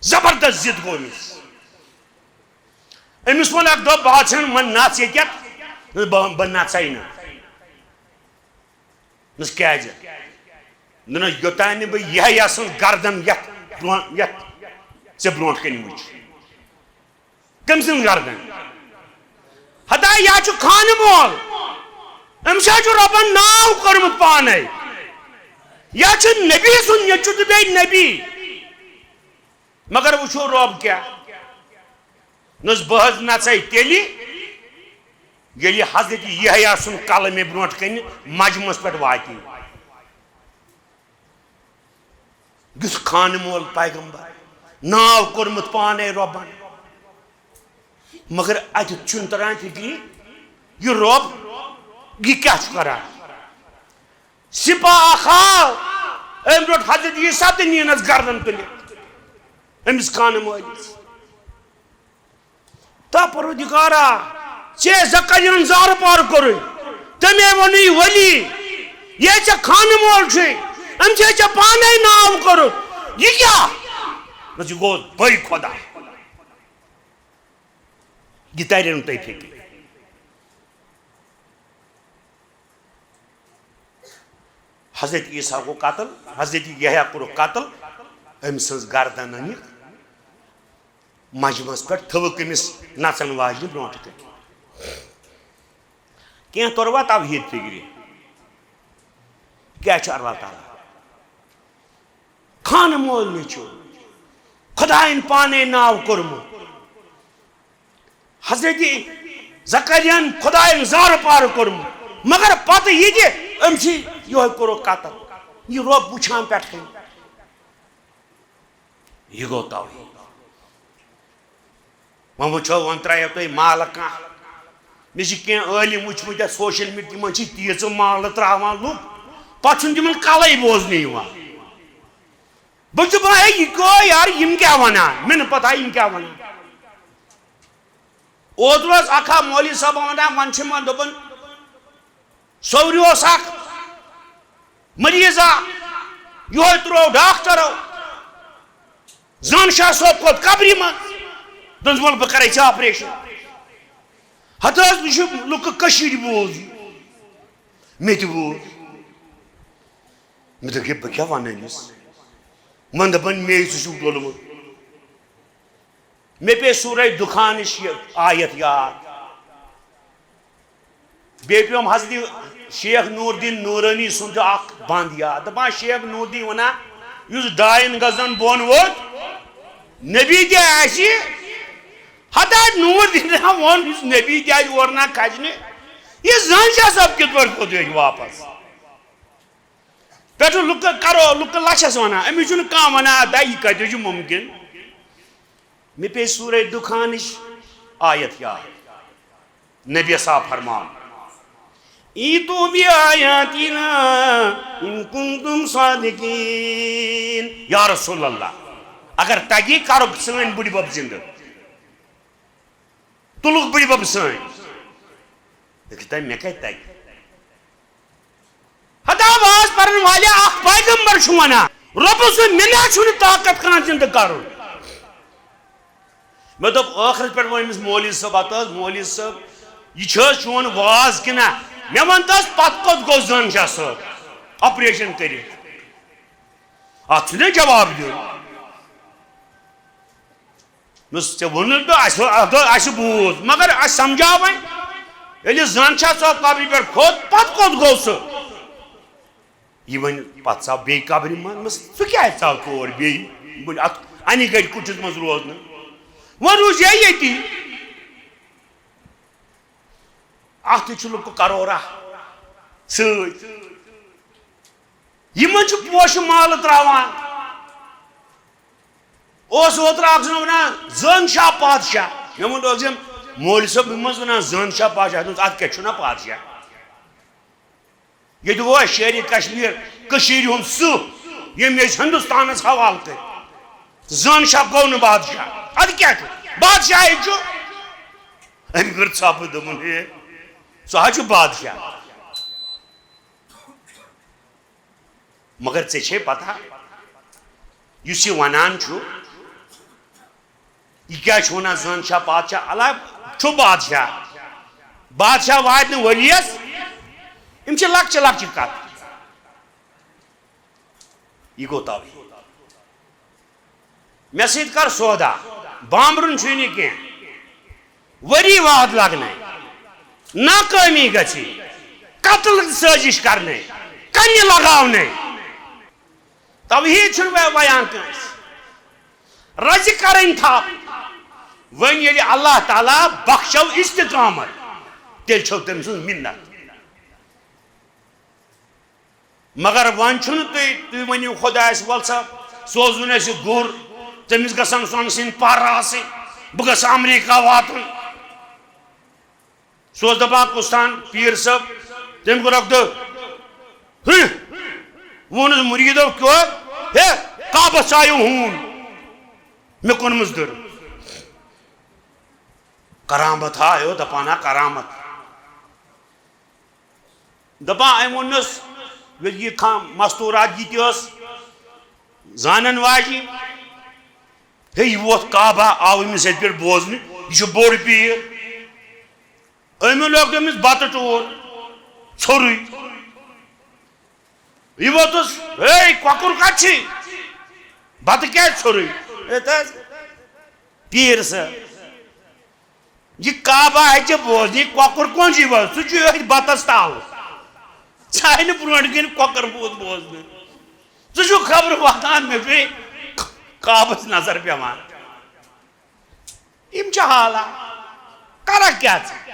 زبردست ضد گوٚو أمِس۔ أمِس ووٚن اکھ دۄہ، بہٕ ژھٕنہٕ وۄنۍ نژ ییٚتٮ۪تھ، بہٕ، بہٕ نژے نہٕ۔ دوٚپنس، کیازِ؟ دوٚپنس، یوٚتام نہٕ بہٕ یِہوٚے سٕنٛز گردن یتھ برونٛہہ، یتھ ژےٚ برونٛٹھ کنہِ وٕچھ۔ کٔمۍ سٕنٛز گردن؟ ہتا، یا چھُ خانہٕ مول، أمِس ہا چھُ رۄبن ناو کوٚرمُت پانے، یا چھُ نبی سُنٛد نیٚچُو تہٕ بیٚیہِ نبی۔ مگر وٕچھو رۄب کیٛاہ۔ نہ حظ، بہٕ حظ نژے تیٚلہِ، ییٚلہِ حضرت یحییٰ سُنٛد کلہٕ مےٚ برونٛٹھ کنہِ مجمس پٮ۪ٹھ واتی۔ یُس خانہٕ مول پیغمبر، ناو کوٚرمُت پانے رۄبن، مگر اتہِ چھُنہٕ تران فکرِ، یہِ رۄب، یہِ کیٛاہ چھُ کران؟ سپاہ اکھ آو، أمۍ روٚٹ حضرت عیسیٰ تہٕ نینس گردن تُلِتھ أمِس خانہٕ مٲلِس۔ تا پروردگارا، ژےٚ زکریاہن زارٕ پار کوٚرُے، تٔمۍ ووٚنُے ولی، یے ژےٚ خانہٕ مول چھُے، أمۍ چھے ژےٚ پانے ناو کوٚرُتھ، یہِ کیٛاہ؟ نہ، یہِ گوٚو بٔے خۄدا۔ یہِ ترِ نہٕ تۄہہِ فِکرِ۔ حضرت عیسیٰ گوٚو قتل، حضرت یحییٰ کوٚرُکھ قتل، أمۍ سٕنٛز گردن أنِکھ مجمس پٮ۪ٹھ، تھٲوٕکھ أمِس نژن واجنہِ برونٛٹھ کَنہِ۔ کینٛہہ توٚروا توحیٖد فِکرِ؟ کیٛاہ چھُ اللہ تعالیٰ؟ خانہٕ مول نیٚچُو، خۄدایَن پانے ناو کوٚرمُت۔ حضرت زکریاہن خۄدایَن زارٕ پار کوٚرمُت، مگر پتہٕ یہِ تہِ أمۍ سٕے یِہوٚے کوٚرُکھ قتل۔ یہِ رۄب وٕچھان پٮ۪ٹھ کَنہِ۔ یہِ گوٚو توحیٖد۔ وۄنۍ وٕچھو، وۄنۍ ترٛایو تُہۍ مالہٕ کانٛہہ۔ مےٚ چھِ کینٛہہ عٲلِم وٕچھمٕتۍ یَتھ سوشل میٖڈیا، تِمن چھِ تیٖژٕ مالہٕ ترٛاوان لُکھ، پتہٕ چھُنہٕ تِمن کلے بوزنہٕ یِوان۔ بہٕ چھُس دَپان، ہے، یہِ گوٚو یارٕ، یِم کیٛاہ وَنان؟ مےٚ نہٕ پَتہ یِم کیٛاہ وَنان۔ اوترٕ اوس اَکھ ہا مولوی صٲب وَنان، وۄنۍ چھِ یِمَن دوٚپُن، صوورِ اوس اَکھ مٔریٖضا، یِہوٚے ترٛوو ڈاکٹرو، زٲن شاہ صٲب کھوٚت قبرِ منٛز، دوٚپُن، وَلہٕ بہٕ کَرَے ژےٚ آپریشن۔ ہَتہٕ حظ، یہِ چھُ لُکہٕ کٔشیٖرِ بوز، مےٚ تہِ بوز۔ مےٚ دوٚپ، یہِ بہٕ کیٛاہ وَنہٕ أمِس؟ وۄنۍ دَپان، مے ژٕ چھُکھ ڈوٚلمُت۔ مےٚ پیٚیہِ سورہ دُخانٕچ یہِ آیت یاد۔ بیٚیہِ پیوٚم حضرت شیخ نور الدین نورانی سُنٛد تہِ اکھ بند یاد۔ دَپان، شیخ نور الدین وَنان، یُس ڈاین گزن بۄن ووت، نبی تہِ آسہِ، ہتا نور الدین ووٚن، یُس نبی تہِ آسہِ اورٕ نہ کھسنہِ، یہِ زٲنۍ شاہ صٲب کِتھ پٲٹھۍ کھوٚت ییٚتہِ واپس؟ پٮ۪ٹھٕ لُکہٕ کرو، لُکہٕ لَچھَس وَنان، أمِس چھُنہٕ کانٛہہ وَنان، اَدا یہِ کَتہِ چھُ مُمکِن؟ مےٚ پیٚیہِ سورہ دُخانٕچ آیت یاد۔ نبی صاحب فرمان، "ایتو بآیاتنا ان کنتم صادقین۔" یا رسول اللہ، اگر تَگی، کَرُکھ سٲنۍ بٕڈِ بَب زِندٕ۔ تُلُکھ بٕڈِ بَب سٲنۍ۔ لیکن تۄہہِ مےٚ کَتہِ تَگہِ؟ ہتا واز پرن والے اکھ پیغمبر چھُ ونان، رۄبہٕ سُنٛد مےٚ نہ چھُنہٕ طاقت کانٛہہ زِندٕ کرُن۔ مےٚ دوٚپ ٲخرس پٮ۪ٹھ ووٚن أمِس مولوی صٲب، ہتا حظ مولوی صٲب، یہِ چھِ حظ چون واز کِنہٕ نہ؟ مےٚ وَن تہٕ حظ، پتہٕ کوٚت گوٚو زٲن شاہ صٲب آپریشن کٔرِتھ؟ اتھ چھُنہ جواب دیُن۔ نہ، ژےٚ ووٚنُتھ نہٕ، اَسہِ، اَتھ، اَسہِ بوٗز، مگر اَسہِ سمجھاو وۄنۍ۔ ییٚلہِ زن چھا ژاو قبرِ پٮ۪ٹھ کھوٚت، پتہٕ کوٚت گوٚو سُہ؟ یہِ وۄنۍ پتہٕ ژاو بیٚیہِ قبرِ منٛز، مس، ژٕ کیٛازِ ژاو تور بیٚیہِ؟ وۄنۍ اتھ انہِ گٔٹۍ کُٹھِس منٛز روزنہٕ، وۄنۍ روٗز یہِ ییٚتی۔ اتھ تہِ چھُ لُکہٕ کرورا۔ سۭتۍ۔ یِمن چھُ پوشہٕ مالہٕ تراوان۔ اوس اوترٕ اکھ زَن ونان، "زٲن شاہ پادشاہ۔" مےٚ ووٚن، "دوٚپُس، یِم مولوی صٲب، یِم ٲسۍ ونان زٲن شاہ پادشاہ؟" دوٚپُس، "اَدٕ کیٛاہ چھُنہ پادشاہ؟ ییٚتہِ اوس شیرِ کشمیر، کٔشیٖرِ ہُنٛد سُہ، ییٚمۍ أسۍ ہندوستانس حوالہٕ کٔرۍ۔ زٲن شاہ گوٚو نہٕ بادشاہ، اَدٕ کیٛاہ چھُ؟ بادشاہٕے چھُ۔" أمۍ کٔر ژھۄپہٕ، دوٚپُن، "ہے، سُہ حظ چھُ بادشاہ۔" مگر ژےٚ چھے پتہ، یُس یہِ ونان چھُ، یہِ کیٛاہ چھُ ونان، زٲن شاہ پادشاہ؟ اللہ چھُ بادشاہ، بادشاہ واتہِ نہٕ ؤریَس۔ یِم چھِ لۄکچہِ لۄکچہِ کتھ۔ یہِ گوٚو توہیٖد۔ مےٚ سۭتۍ کر سودا، بامبرُن چھُے نہٕ کینٛہہ۔ ؤری واد لگنے، ناکٲمی گژھی، قتل سٲزش کرنے، کنہِ لگاونے۔ توحید چھُنہٕ وۄنۍ بیان کٲنٛسہِ۔ رزِ کرٕنۍ تھپھ۔ وۄنۍ ییٚلہِ اللہ تعالیٰ بخشو استقامت، تیٚلہِ چھو تٔمۍ سٕنٛز مِنت۔ مگر وۄنۍ چھُنہٕ تُہۍ، تُہۍ ؤنِو خۄدایَس، "وَل سا، سوزُن اَسہِ گُر، تٔمِس گژھن سۄنہٕ سٕنٛدۍ پَر آسٕنۍ، بہٕ گژھٕ امریکہ واتُن۔" سُہ اوس دَپان، "کُس تام پیٖر صٲب؟" تٔمۍ کوٚر اَکھ دۄہ، "ہہ؟" ووٚنُس مُریٖدو، "کیٛاہ؟ ہے، کعبَس آیو ہوٗن، مےٚ کٕنمٕژ دٔر۔" کرامت ہا، ہے، دَپان ہا کرامت۔ دپان أمۍ ووٚننَس، ییٚلہِ یہِ کانٛہہ مستوٗرات یہِ تہِ ٲس زانن واجِنۍ، ہے، یہِ ووت کعبہ، آو أمِس ییٚتہِ پٮ۪ٹھ بوزنہٕ، یہِ چھُ بوٚڑ پیٖر۔ أمۍ لوگ تٔمِس بَتہٕ ٹوٗر ژھوٚرُے۔ یہِ ووتُس، "ہے، کۄکُر کَتہِ چھُے؟ بَتہٕ کیٛازِ ژھوٚرُے؟" ہے، تہٕ حظ، پیٖر صٲب، یہِ کعبہ ہیٚکہِ بوزنہِ، یہِ کۄکُر کون چھُ یِوان؟ سُہ چھُ أتھۍ بَتَس تَل۔ ژٕ آے نہٕ برونٛٹھ کِنۍ کۄکَر بوٗد بوزنہٕ۔ ژٕ چھُکھ خبرٕ واتان، مےٚ چھُے کعبَس نظر پٮ۪وان۔ یِم چھِ حالات۔ کَرَکھ کیٛاہ ژٕ؟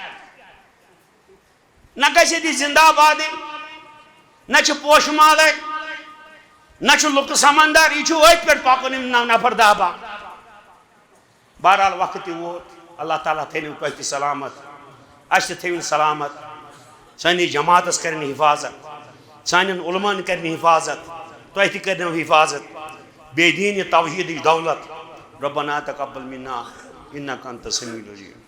نہ گژھِ ییٚتہِ زِندہ آبادٕے، نہ چھِ پوشہٕ مالَے، نہ چھُ لُکہٕ سمندر۔ یہِ چھُ أتھۍ پٮ۪ٹھ پَکُن، یِم نَو نفر دَہ باہ۔ بہرحال، وقت تہِ ووت۔ اللہ تعالیٰ تھٲینو تۄہہِ تہِ سلامت، اَسہِ تہِ تھٲیِن سلامت، سٲنِس جماعتَس کَرِن حفاظت، سانٮ۪ن علماءن کَرِن حفاظت، تۄہہِ تہِ کَرِنو حفاظت۔ بیٚیہِ دِیِن یہِ توحیٖدٕچ دولت۔ ربنا تقبل منا انک انت السمیع العلیم۔